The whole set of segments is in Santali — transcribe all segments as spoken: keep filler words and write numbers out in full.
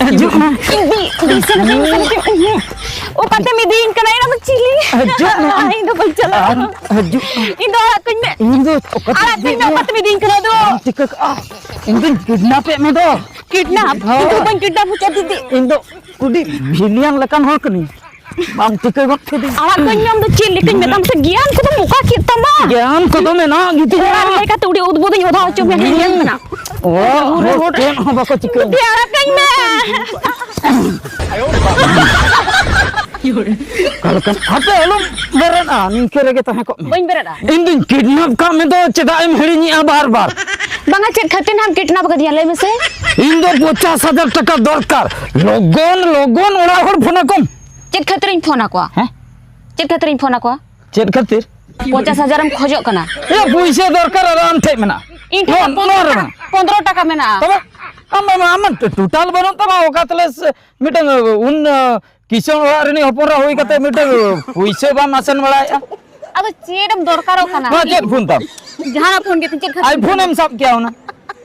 ᱦᱤᱡᱩᱜ ᱢᱮ᱾ ᱤᱫᱤ, ᱤᱫᱤ, ᱥᱮᱱᱚᱜ ᱢᱮ, ᱥᱮᱱᱚᱜ ᱢᱮ᱾ ᱚᱠᱟᱛᱮᱢ ᱤᱫᱤᱭᱤᱧ ᱠᱟᱱᱟ? ᱤᱧ ᱫᱚ ᱪᱤᱞᱤ? ᱦᱤᱡᱩᱜ ᱢᱮ᱾ ᱤᱧ ᱫᱚ ᱵᱟᱹᱧ ᱪᱟᱞᱟᱜᱼᱟ᱾ ᱟᱨ ᱦᱤᱡᱩᱜ ᱢᱮ᱾ ᱤᱧ ᱫᱚ ᱟᱲᱟᱜ ᱠᱟᱹᱧ ᱢᱮ᱾ ᱤᱧ ᱫᱚ ᱚᱠᱟᱛᱮᱢ ᱟᱲᱟᱜ ᱠᱟᱹᱧ ᱢᱮ, ᱤᱫᱤᱭᱤᱧᱟ? ᱚᱠᱟᱛᱮᱢ ᱤᱫᱤᱭᱤᱧ ᱠᱟᱱᱟ ᱟᱫᱚ? ᱵᱟᱢ ᱴᱷᱤᱠᱟᱹ ᱠᱟᱜᱼᱟ᱾ ᱤᱧ ᱫᱚᱧ ᱠᱤᱰᱱᱟᱯ ᱮᱫ ᱢᱮ ᱫᱚ᱾ ᱠᱤᱰᱱᱟᱯ? ᱦᱳᱭ᱾ ᱤᱧ ᱫᱚ ᱵᱟᱹᱧ ᱠᱤᱰᱱᱟᱯ ᱦᱚᱪᱚ ᱫᱤᱫᱤ᱾ ᱤᱧ ᱫᱚ ᱟᱹᱰᱤ ᱵᱷᱤᱞᱤᱭᱟᱱ ᱞᱮᱠᱟᱱ ᱦᱚᱲ ᱠᱟᱹᱱᱟᱹᱧ᱾ ᱵᱟᱢ ᱴᱷᱤᱠᱟᱹ ᱜᱚᱫ ᱠᱤᱫᱤᱧ᱾ ᱟᱲᱟᱜ ᱠᱟᱹᱧ ᱢᱮ, ᱟᱢ ᱫᱚ ᱪᱮᱫ ᱞᱮᱠᱟᱧ ᱢᱮᱛᱟᱢ ᱥᱮ? ᱜᱮᱭᱟᱱ ᱠᱚᱫᱚ ᱚᱠᱟ ᱠᱮᱫ ᱛᱟᱢᱟ? ᱜᱮᱭᱟᱱ ᱠᱚᱫᱚ ᱢᱮᱱᱟᱜ ᱜᱮᱛᱤᱧᱟ᱾ ᱚᱲᱟᱜ ᱨᱮ ᱦᱮᱡ ᱠᱟᱛᱮ ᱟᱹᱰᱤ ᱩᱫᱽᱵᱩᱫ ᱤᱧ ᱚᱫᱷᱟ ᱦᱚᱪᱚ ᱢᱮᱭᱟ, ᱧᱮᱞ ᱢᱮ ᱱᱟᱜ᱾ ᱚᱲᱟᱜ ᱦᱚᱲ ᱪᱮᱫ ᱦᱚᱸ ᱵᱟᱠᱚ ᱪᱤᱠᱟᱹᱧᱟ᱾ ᱫᱤ, ᱟᱲᱟᱜ ᱠᱟᱹᱧ ᱢᱮ᱾ ᱚᱠᱟ ᱞᱮᱠᱟᱱ? ᱦᱟᱯᱮ, ᱟᱞᱚᱢ ᱵᱮᱨᱮᱫᱼᱟ, ᱱᱤᱝᱠᱟᱹ ᱨᱮᱜᱮ ᱛᱟᱦᱮᱸ ᱠᱚᱜ ᱢᱮ᱾ ᱵᱟᱹᱧ ᱵᱮᱨᱮᱫᱼᱟ᱾ ᱤᱧ ᱫᱩᱧ ᱠᱤᱰᱱᱟᱯ ᱠᱟᱜ ᱢᱮ ᱫᱚ, ᱪᱮᱫᱟᱜ ᱮᱢ ᱦᱤᱲᱤᱧᱮᱜᱼᱟ ᱵᱟᱨ ᱵᱟᱨ? ᱵᱟᱝᱟ, ᱪᱮᱫ ᱠᱷᱟᱹᱛᱤᱨ ᱱᱟᱦᱟᱜ ᱮᱢ ᱠᱤᱰᱱᱟᱯ ᱟᱠᱟᱫᱤᱧᱟ, ᱞᱟᱹᱭ ᱢᱮᱥᱮ? ᱤᱧ ᱫᱚ ᱯᱚᱧᱪᱟᱥ ᱦᱟᱡᱟᱨ ᱴᱟᱠᱟ ᱫᱚᱨᱠᱟᱨ, ᱞᱚᱜᱚᱱ ᱞᱚᱜᱚᱱ ᱚᱲᱟᱜ ᱦᱚᱲ ᱯᱷᱳᱱ ᱟᱠᱚᱢ᱾ ᱪᱮᱫ ᱠᱷᱟᱹᱛᱤᱨᱤᱧ ᱯᱷᱳᱱ ᱟᱠᱚᱣᱟ? ᱦᱮᱸ? ᱪᱮᱫ ᱠᱷᱟᱹᱛᱤᱨᱤᱧ ᱯᱷᱳᱱ ᱟᱠᱚᱣᱟ? ᱪᱮᱫ ᱠᱷᱟᱹᱛᱤᱨ? ᱯᱚᱧᱪᱟᱥ ᱦᱟᱡᱟᱨ ᱮᱢ ᱠᱷᱚᱡᱚᱜ ᱠᱟᱱᱟ? ᱮ, ᱯᱩᱭᱥᱟᱹ ᱫᱚᱨᱠᱟᱨ ᱟᱨ ᱟᱢ ᱴᱷᱮᱡ ᱢᱮᱱᱟᱜᱼᱟ᱾ ᱤᱧ ᱴᱷᱮᱱ ᱱᱚᱣᱟ, ᱯᱚᱱᱫᱽᱨᱚ ᱱᱚᱣᱟ ᱨᱮ ᱴᱟᱠᱟ, ᱢᱮᱱᱟᱜᱼᱟ᱾ ᱯᱚᱱᱫᱽᱨᱚ ᱴᱟᱠᱟ ᱢᱮᱱᱟᱜᱼᱟ᱾ ᱛᱚᱵᱮ ᱟᱢ, ᱟᱢ, ᱟᱢ ᱴᱳᱴᱟᱞ ᱵᱟᱹᱱᱩᱜ ᱛᱟᱢᱟ, ᱚᱠᱟ ᱛᱟᱞᱮ ᱥᱮ ᱢᱤᱫᱴᱟᱝ ᱩᱱ, ᱟᱸ, ᱠᱤᱥᱟᱹᱬ ᱚᱲᱟᱜ ᱨᱤᱱᱤᱡ ᱦᱚᱯᱚᱱ ᱮᱨᱟ ᱦᱩᱭ ᱠᱟᱛᱮ ᱢᱤᱫᱴᱟᱝ ᱯᱩᱭᱥᱟᱹ ᱵᱟᱢ ᱟᱥᱮᱱ ᱵᱟᱲᱟᱭᱮᱫᱼᱟ? ᱟᱫᱚ ᱪᱮᱫ ᱮᱢ ᱫᱚᱨᱠᱟᱨᱚᱜ ᱠᱟᱱᱟ? ᱱᱚᱣᱟ ᱪᱮᱫ ᱯᱷᱳᱱ ᱛᱟᱢ? ᱡᱟᱦᱟᱱᱟᱜ ᱯᱷᱳᱱ ᱜᱮ ᱪᱮᱫ ᱠᱷᱟᱹᱛᱤᱨ? iPhone ᱮᱢ ᱥᱟᱵ ᱠᱮᱭᱟ ᱚᱱᱟ᱾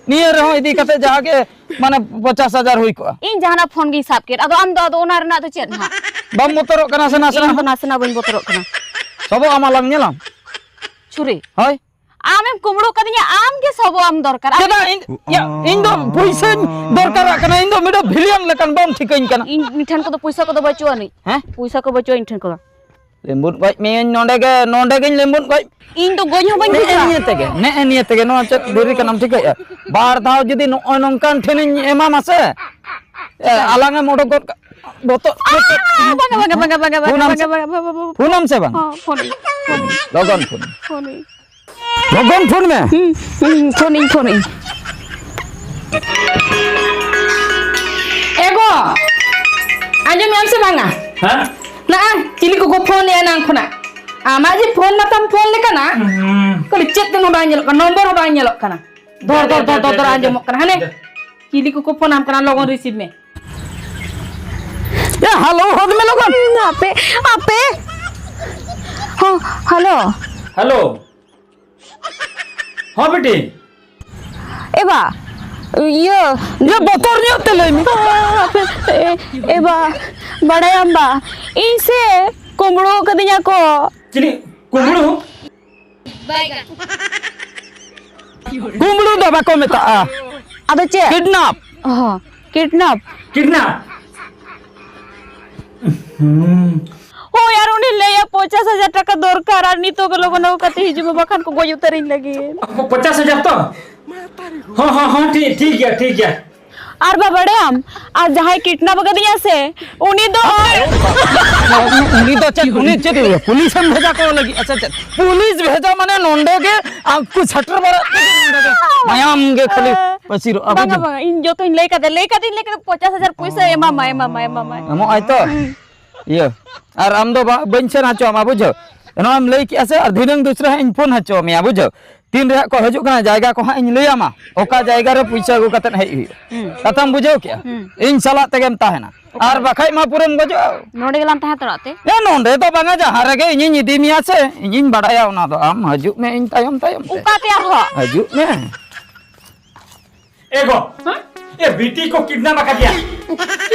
ᱱᱤᱭᱟᱹ ᱨᱮᱦᱚᱸ ᱤᱫᱤ ᱠᱟᱛᱮ ᱡᱟᱦᱟᱸ ᱜᱮ ᱢᱟᱱᱮ ᱯᱚᱧᱪᱟᱥ ᱦᱟᱡᱟᱨ ᱦᱩᱭ ᱠᱚᱜᱼᱟ᱾ ᱤᱧ ᱡᱟᱦᱟᱱᱟᱜ ᱯᱷᱳᱱ ᱜᱤᱧ ᱥᱟᱵ ᱠᱮᱫ, ᱟᱫᱚ ᱟᱢ ᱫᱚ ᱟᱫᱚ ᱚᱱᱟ ᱨᱮᱱᱟᱜ ᱫᱚ ᱪᱮᱫ ᱦᱟᱸᱜ? ᱵᱟᱢ ᱵᱚᱛᱚᱨᱚᱜ ᱠᱟᱱᱟ ᱥᱮ ᱱᱟᱥᱮᱱᱟᱜ ᱤᱧ ᱫᱚ ᱦᱚᱸ? ᱱᱟᱥᱮᱱᱟᱜ ᱵᱟᱹᱧ ᱵᱚᱛᱚᱨᱚᱜ ᱠᱟᱱᱟ᱾ ᱥᱚᱵᱚᱜ ᱟᱢ ᱟᱞᱟᱝ ᱧᱮᱞᱟᱢ? ᱪᱷᱩᱨᱤ᱾ ᱦᱳᱭ᱾ ᱟᱢᱮᱢ ᱠᱩᱢᱵᱽᱲᱩ ᱠᱟᱫᱤᱧᱟ, ᱟᱢ ᱜᱮ ᱥᱚᱵᱚᱜ ᱟᱢ ᱫᱚᱨᱠᱟᱨ᱾ ᱟᱢ ᱪᱮᱫᱟᱜ ᱤᱧ, ᱭᱟ, ᱤᱧ ᱫᱚ ᱯᱩᱭᱥᱟᱹᱧ ᱫᱚᱨᱠᱟᱨᱟᱜ ᱠᱟᱱᱟ, ᱤᱧ ᱫᱚ ᱢᱤᱫᱴᱟᱝ ᱵᱷᱤᱞᱤᱭᱟᱱ ᱞᱮᱠᱟᱱ ᱵᱟᱢ ᱴᱷᱤᱠᱟᱹᱧ ᱠᱟᱱᱟ᱾ ᱤᱧ, ᱤᱧ ᱴᱷᱮᱱ ᱠᱚᱫᱚ ᱯᱩᱭᱥᱟᱹ ᱠᱚᱫᱚ ᱵᱟᱹᱪᱩᱜ ᱟᱹᱱᱤᱡ᱾ ᱦᱮᱸ? ᱯᱩᱭᱥᱟᱹ ᱠᱚ ᱵᱟᱹᱪᱩᱜᱼᱟ ᱤᱧ ᱴᱷᱮᱱ ᱠᱚᱫᱚ᱾ ᱞᱮᱢᱵᱩᱫ ᱜᱚᱡ ᱢᱮᱭᱟᱹᱧ ᱱᱚᱸᱰᱮ ᱜᱮ, ᱱᱚᱸᱰᱮ ᱜᱤᱧ ᱞᱮᱢᱵᱩᱫ ᱜᱚᱡ᱾ ᱤᱧ ᱫᱚ ᱜᱚᱡ ᱦᱚᱸ ᱵᱟᱹᱧ ᱱᱮᱜᱼᱮ ᱜᱚᱡᱟ᱾ ᱱᱤᱭᱟᱹ ᱛᱮᱜᱮ, ᱱᱮᱜᱼᱮ ᱱᱤᱭᱟᱹ ᱛᱮᱜᱮ ᱱᱚᱣᱟ ᱪᱮᱫ ᱫᱮᱨᱤ ᱠᱟᱱᱟᱢ ᱴᱷᱤᱠᱟᱹᱭᱮᱫᱼᱟ? ᱵᱟᱨ ᱫᱷᱟᱣ ᱡᱩᱫᱤ ᱱᱚᱜᱼᱚᱭ ᱱᱚᱝᱠᱟᱱ ᱴᱷᱮᱱᱤᱧ ᱮᱢᱟᱢᱟ ᱥᱮ, ᱮ, ᱟᱞᱟᱝ ᱮᱢ ᱚᱰᱚᱠ ᱜᱚᱫ ᱠᱟᱜ, ᱵᱚᱛᱚᱨ, ᱵᱚᱛᱚᱨ᱾ ᱵᱟᱝᱟ, ᱵᱟᱝᱟ, ᱵᱟᱝᱟ, ᱵᱟᱝᱟ, ᱵᱟᱝᱟ, ᱯᱷᱳᱱᱟᱢ ᱥᱮ? ᱵᱟᱝᱟ, ᱵᱟᱝᱟ, ᱵᱟᱝᱟ, ᱵᱟᱝᱟ, ᱵᱟᱝᱟ᱾ ᱯᱷᱳᱱᱟᱢ ᱥᱮ? ᱦᱚᱸ, ᱯᱷᱳᱱᱟᱹᱧ, ᱯᱷᱳᱱᱟᱹᱧ, ᱞᱚᱜᱚᱱ ᱯᱷᱳᱱ᱾ ᱯᱷᱳᱱᱟᱹᱧ᱾ ᱯᱷᱳᱱᱟᱹᱧ᱾ ᱞᱚᱜᱚᱱ ᱯᱷᱳᱱ ᱢᱮ᱾ ᱦᱩᱸ, ᱦᱩᱸ, ᱯᱷᱳᱱᱟᱹᱧ, ᱯᱷᱳᱱᱟᱹᱧ᱾ ᱮ ᱜᱚ, ᱟᱸᱡᱚᱢᱮᱜ ᱟᱢ ᱥᱮ ᱵᱟᱝᱟ? ᱦᱮᱸ? ᱱᱟᱜᱼᱟ, ᱪᱤᱞᱤ ᱠᱚᱠᱚ ᱯᱷᱳᱱᱮᱜᱼᱟ ᱮᱱᱟᱝ ᱠᱷᱚᱱᱟᱜ? ᱟᱢᱟᱜ ᱡᱮ ᱯᱷᱳᱱ ᱢᱟᱛᱟᱢ ᱯᱷᱳᱱ ᱞᱮᱠᱟᱱᱟ, ᱦᱩᱸ᱾ ᱠᱷᱟᱹᱞᱤ ᱪᱮᱫ ᱛᱮᱦᱚᱸ ᱵᱟᱝ ᱧᱮᱞᱚᱜ ᱠᱟᱱᱟ, ᱱᱚᱢᱵᱚᱨ ᱦᱚᱸ ᱵᱟᱝ ᱧᱮᱞᱚᱜ ᱠᱟᱱᱟ᱾ ᱫᱚᱨ, ᱫᱚᱨ, ᱫᱚᱨ, ᱫᱚᱨ, ᱫᱚᱨ ᱟᱸᱡᱚᱢᱚᱜ ᱠᱟᱱᱟ, ᱦᱟᱱᱮ ᱫᱮ᱾ ᱪᱤᱞᱤ ᱠᱚᱠᱚ ᱯᱷᱳᱱᱟᱢ ᱠᱟᱱᱟ, ᱞᱚᱜᱚᱱ ᱨᱤᱥᱤᱵᱷ ᱢᱮ᱾ ᱮ, ᱦᱮᱞᱳ, ᱦᱚᱫ ᱢᱮ ᱞᱚᱜᱚᱱ᱾ ᱦᱟᱯᱮ, ᱦᱟᱯᱮ᱾ ᱦᱚᱸ, ᱦᱮᱞᱳ᱾ ᱦᱮᱞᱳ᱾ ᱦᱚᱸ ᱵᱤᱴᱤ᱾ ᱮ ᱵᱟ, ᱤᱭᱟᱹ, ᱤᱭᱟᱹ, ᱵᱚᱛᱚᱨ ᱧᱚᱜ ᱛᱮ ᱞᱟᱹᱭ ᱢᱮ᱾ ᱮ, ᱮ ᱵᱟ, ᱵᱟᱲᱟᱭᱟᱢ ᱵᱟ, ᱤᱧ ᱥᱮ ᱠᱩᱢᱵᱽᱲᱩ ᱠᱟᱹᱫᱤᱧᱟ ᱠᱚ᱾ ᱪᱤᱞᱤ? ᱠᱩᱢᱵᱽᱲᱩ? ᱠᱩᱢᱵᱽᱲᱩ ᱫᱚ ᱵᱟᱠᱚ ᱢᱮᱛᱟᱜᱼᱟ᱾ ᱟᱫᱚ ᱪᱮᱫ? ᱠᱤᱰᱱᱟᱯ᱾ ᱚ, ᱠᱤᱰᱱᱟᱯ᱾ ᱠᱤᱰᱱᱟᱯ᱾ ᱦᱩᱸ᱾ ᱦᱳᱭ, ᱟᱨ ᱩᱱᱤ ᱞᱟᱹᱭᱟ ᱯᱚᱧᱪᱟᱥ ᱦᱟᱡᱟᱨ ᱴᱟᱠᱟ ᱫᱚᱨᱠᱟᱨ, ᱟᱨ ᱱᱤᱛᱚᱜ ᱜᱮ ᱞᱚᱜᱚᱱ ᱟᱹᱜᱩ ᱠᱟᱛᱮ ᱦᱤᱡᱩᱜ ᱢᱮ, ᱵᱟᱠᱷᱟᱱ ᱠᱚ ᱜᱚᱡ ᱩᱛᱟᱹᱨᱤᱧ ᱞᱟᱹᱜᱤᱫ᱾ ᱯᱚᱧᱪᱟᱥ ᱦᱟᱡᱟᱨ ᱛᱚ? ᱦᱚᱸ, ᱦᱚᱸ, ᱦᱚᱸ, ᱴᱷᱤᱠ, ᱴᱷᱤᱠ ᱜᱮᱭᱟ, ᱴᱷᱤᱠ ᱜᱮᱭᱟ᱾ ᱟᱨ ᱵᱟ ᱵᱟᱲᱟᱭᱟᱢ, ᱟᱨ ᱡᱟᱦᱟᱸᱭ ᱠᱤᱰᱱᱟᱯ ᱟᱠᱟᱫᱤᱧᱟ ᱥᱮ, ᱩᱱᱤ ᱫᱚ ᱩᱱᱤ ᱫᱚ ᱪᱮᱫ, ᱩᱱᱤ ᱪᱮᱫ ᱮ ᱦᱩᱭᱩᱜᱼᱟ? ᱯᱩᱞᱤᱥ ᱮᱢ ᱵᱷᱮᱡᱟ ᱠᱚ ᱞᱟᱹᱜᱤᱫ? ᱟᱪᱪᱷᱟ, ᱟᱪᱪᱷᱟ, ᱯᱩᱞᱤᱥ ᱵᱷᱮᱡᱟ ᱢᱟᱱᱮ ᱱᱚᱸᱰᱮ ᱜᱮ ᱟᱢ ᱠᱚ ᱥᱮᱴᱮᱨ ᱵᱟᱲᱟᱜ ᱛᱮᱜᱮ ᱱᱚᱸᱰᱮ ᱜᱮ ᱢᱟᱭᱟᱢ ᱜᱮ ᱠᱷᱟᱹᱞᱤ ᱯᱟᱹᱥᱤᱨᱚᱜᱼᱟ, ᱵᱟᱝᱟ, ᱵᱩᱡᱷᱟᱹᱣ? ᱵᱟᱝᱟ, ᱤᱧ ᱡᱚᱛᱚᱧ ᱞᱟᱹᱭ ᱠᱟᱫᱟ, ᱞᱟᱹᱭ ᱠᱟᱫᱟᱧ, ᱞᱟᱹᱭ ᱠᱟᱫᱟ, ᱯᱚᱧᱪᱟᱥ ᱦᱟᱡᱟᱨ ᱯᱩᱭᱥᱟᱹ ᱮᱢᱟᱢᱟᱭ, ᱮᱢᱟᱢᱟᱭ, ᱮᱢᱟᱢᱟᱭ᱾ ᱮᱢᱚᱜᱼᱟᱭ ᱛᱚ? ᱦᱩᱸ᱾ ᱤᱭᱟᱹ, ᱟᱨ ᱟᱢ ᱫᱚ ᱵᱟ-, ᱵᱟᱹᱧ ᱥᱮᱱ ᱦᱚᱪᱚᱣᱟᱢᱟ, ᱵᱩᱡᱷᱟᱹᱣ? ᱮᱱᱦᱚᱸ ᱮᱢ ᱞᱟᱹᱭ ᱠᱮᱜᱼᱟ ᱥᱮ, ᱟᱨ ᱫᱷᱤᱱᱟᱹᱝ ᱫᱩᱥᱨᱟ ᱦᱟᱸᱜ ᱤᱧ ᱯᱷᱳᱱ ᱦᱚᱪᱚ ᱢᱮᱭᱟ, ᱵᱩᱡᱷᱟᱹᱣ? ᱛᱤᱱ ᱨᱮ ᱦᱟᱸᱜ ᱠᱚ ᱦᱤᱡᱩᱜ ᱠᱟᱱᱟ, ᱡᱟᱭᱜᱟ ᱠᱚ ᱦᱟᱸᱜ ᱤᱧ ᱞᱟᱹᱭ ᱟᱢᱟ, ᱚᱠᱟ ᱡᱟᱭᱜᱟ ᱨᱮ ᱯᱩᱭᱥᱟᱹ ᱟᱹᱜᱩ ᱠᱟᱛᱮᱫ ᱦᱮᱡ ᱦᱩᱭᱩᱜᱼᱟ᱾ ᱦᱩᱸ᱾ ᱠᱟᱛᱷᱟᱢ ᱵᱩᱡᱷᱟᱹᱣ ᱠᱮᱜᱼᱟ? ᱦᱩᱸ᱾ ᱤᱧ ᱥᱟᱞᱟᱜ ᱛᱮᱜᱮᱢ ᱛᱟᱦᱮᱱᱟ᱾ ᱚᱠᱟ ᱟᱨ ᱨᱮ? ᱵᱟᱠᱷᱟᱡ ᱢᱟ ᱯᱩᱨᱟᱹᱢ ᱜᱚᱡᱚᱜᱼᱟ᱾ ᱱᱚᱰᱮ ᱜᱮᱞᱟᱝ ᱛᱟᱦᱮᱸ ᱦᱟᱛᱟᱲᱚᱜ ᱛᱮ? ᱮ, ᱱᱚᱰᱮ ᱫᱚ ᱵᱟᱝᱟ, ᱡᱟᱦᱟᱸ ᱨᱮᱜᱮ ᱤᱧᱤᱧ ᱤᱫᱤ ᱢᱮᱭᱟ ᱥᱮ, ᱤᱧᱤᱧ ᱵᱟᱰᱟᱭᱟ ᱚᱱᱟ ᱫᱚ᱾ ᱟᱢ ᱦᱤᱡᱩᱜ ᱢᱮ ᱤᱧ ᱛᱟᱭᱚᱢ ᱛᱟᱭᱚᱢ ᱛᱮ᱾ ᱚᱠᱟ ᱛᱮ ᱟᱨᱦᱚᱸ? ᱦᱤᱡᱩᱜ ᱢᱮ᱾ ᱮ ᱜᱚ, ᱦᱮᱸ? ᱮ ᱵᱤᱴᱤ ᱠᱚ ᱠᱤᱰᱱᱟᱯ ᱟᱠᱟᱫᱮᱭᱟ᱾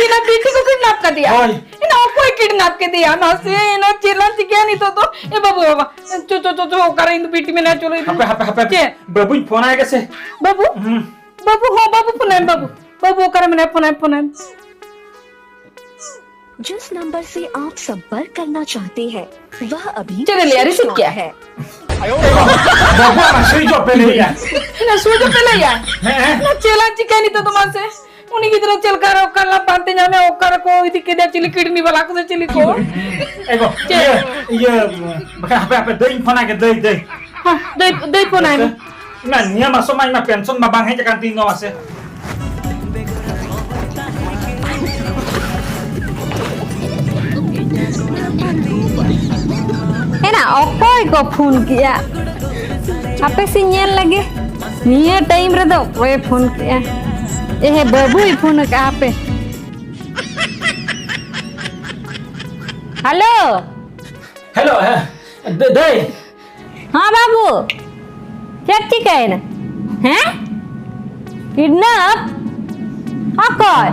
ᱤᱧᱟᱹᱜ ᱵᱤᱴᱤ ᱠᱚ ᱠᱤᱰᱱᱟᱯ ᱠᱟᱫᱮᱭᱟ? ᱦᱳᱭ᱾ ᱤᱧᱟᱹᱜ ᱚᱠᱚᱭ ᱠᱤᱰᱱᱟᱯ ᱠᱮᱫᱮᱭᱟ? ᱢᱟᱥᱮ, ᱤᱧᱟᱹᱜ ᱪᱮᱫ ᱞᱟᱝ ᱪᱤᱠᱟᱹᱭᱟ ᱱᱤᱛᱚᱜ ᱫᱚ? ᱮ ᱵᱟᱹᱵᱩ, ᱵᱟᱵᱟ, ᱪᱚ, ᱪᱚ, ᱪᱚ, ᱪᱚ, ᱚᱠᱟᱨᱮ ᱤᱧ ᱫᱚ ᱵᱤᱴᱤ ᱢᱮᱱᱟᱭᱟ, ᱪᱚ ᱞᱟᱹᱭ ᱫᱤᱧ᱾ ᱦᱟᱯᱮ, ᱦᱟᱯᱮ, ᱦᱟᱯᱮ᱾ ᱪᱮᱫ? ᱵᱟᱹᱵᱩᱧ ᱯᱷᱳᱱ ᱟᱭ ᱜᱮᱥᱮ᱾ ᱵᱟᱹᱵᱩ? ᱦᱩᱸ᱾ ᱵᱟᱹᱵᱩ, ᱦᱚᱸ, ᱵᱟᱹᱵᱩ ᱯᱷᱳᱱ ᱟᱭ ᱢᱮ, ᱵᱟᱹᱵᱩ᱾ ᱵᱟᱹᱵᱩ ᱚᱠᱟᱨᱮ ᱢᱮᱱᱟᱭᱟ? ᱯᱷᱳᱱ ᱟᱭ ᱢᱮ, ᱯᱷᱳᱱ ᱟᱭ ᱢᱮ᱾ जिस नंबर से आप संपर्क करना चाहते हैं, वह अभी चले लिया, रिसीव किया है। ᱵᱟᱵᱟ ᱢᱟ ᱥᱩᱭ ᱡᱚ ᱯᱮ ᱞᱟᱹᱭᱟ᱾ ᱱᱟ ᱥᱩᱭ ᱡᱚ ᱯᱮ ᱞᱟᱹᱭᱟ᱾ ᱦᱮᱸ, ᱦᱮᱸ᱾ ᱱᱟ ᱪᱮᱞᱟ ᱪᱤᱠᱟᱹ ᱱᱤᱛᱚᱜ ᱫᱚ ᱢᱟᱥᱮ? ᱩᱱᱤ ᱜᱤᱫᱽᱨᱟᱹ ᱪᱮᱫ ᱞᱮᱠᱟ ᱨᱮ ᱚᱠᱟ ᱞᱟ ᱯᱟᱱᱛᱮ ᱧᱟᱢᱮ, ᱚᱠᱟ ᱨᱮᱠᱚ ᱤᱫᱤ ᱠᱮᱫᱮᱭᱟ, ᱪᱤᱞᱤ ᱠᱤᱰᱱᱤ ᱵᱟᱞᱟ ᱠᱚ ᱥᱮ ᱪᱤᱞᱤ ᱠᱚ? ᱮ ᱜᱚ, ᱪᱮᱫ? ᱤᱭᱟᱹ, ᱤᱭᱟᱹ, ᱵᱟᱠᱷᱟᱱ ᱦᱟᱯᱮ, ᱦᱟᱯᱮ, ᱫᱟᱹᱭ ᱯᱷᱳᱱ ᱟᱭ ᱜᱮ, ᱫᱟᱹᱭ, ᱫᱟᱹᱭ᱾ ᱦᱚᱸ, ᱫᱟᱹᱭ, ᱫᱟᱹᱭ ᱯᱷᱳᱱ ᱟᱭ ᱢᱮ᱾ ᱱᱟ, ᱱᱤᱭᱟᱹ ᱢᱟᱥᱚᱜ ᱢᱟ ᱤᱧ ᱢᱟ ᱯᱮᱱᱥᱚᱱ ᱢᱟ ᱵᱟᱝ ᱦᱮᱡ ᱟᱠᱟᱱ ᱛᱤᱧ ᱫᱚ ᱢᱟᱥᱮ᱾ ᱮᱱᱟ ᱚᱠᱚᱭ ᱠᱚ ᱯᱷᱳᱱ ᱠᱮᱜᱼᱟ? ᱦᱟᱯᱮ ᱥᱮᱧ ᱧᱮᱞ ᱞᱮᱜᱮ, ᱱᱤᱭᱟᱹ ᱴᱟᱭᱤᱢ ᱨᱮᱫᱚ ᱚᱠᱚᱭᱮ ᱯᱷᱳᱱ ᱠᱮᱜᱼᱟ? ᱮ ᱦᱮ, ᱵᱟᱹᱵᱩᱭ ᱯᱷᱳᱱ ᱟᱠᱟᱜᱼᱟ, ᱦᱟᱯᱮ᱾ ᱦᱮᱞᱳ᱾ ᱦᱮᱞᱳ, ᱦᱮᱸ, ᱫᱟᱹ-, ᱫᱟᱹᱭ᱾ ᱦᱮᱸ ᱵᱟᱹᱵᱩ, ᱪᱮᱫ ᱪᱤᱠᱟᱹᱭᱮᱱᱟ? ᱦᱮᱸ? ᱠᱤᱰᱱᱟᱯ? ᱚᱠᱚᱭ?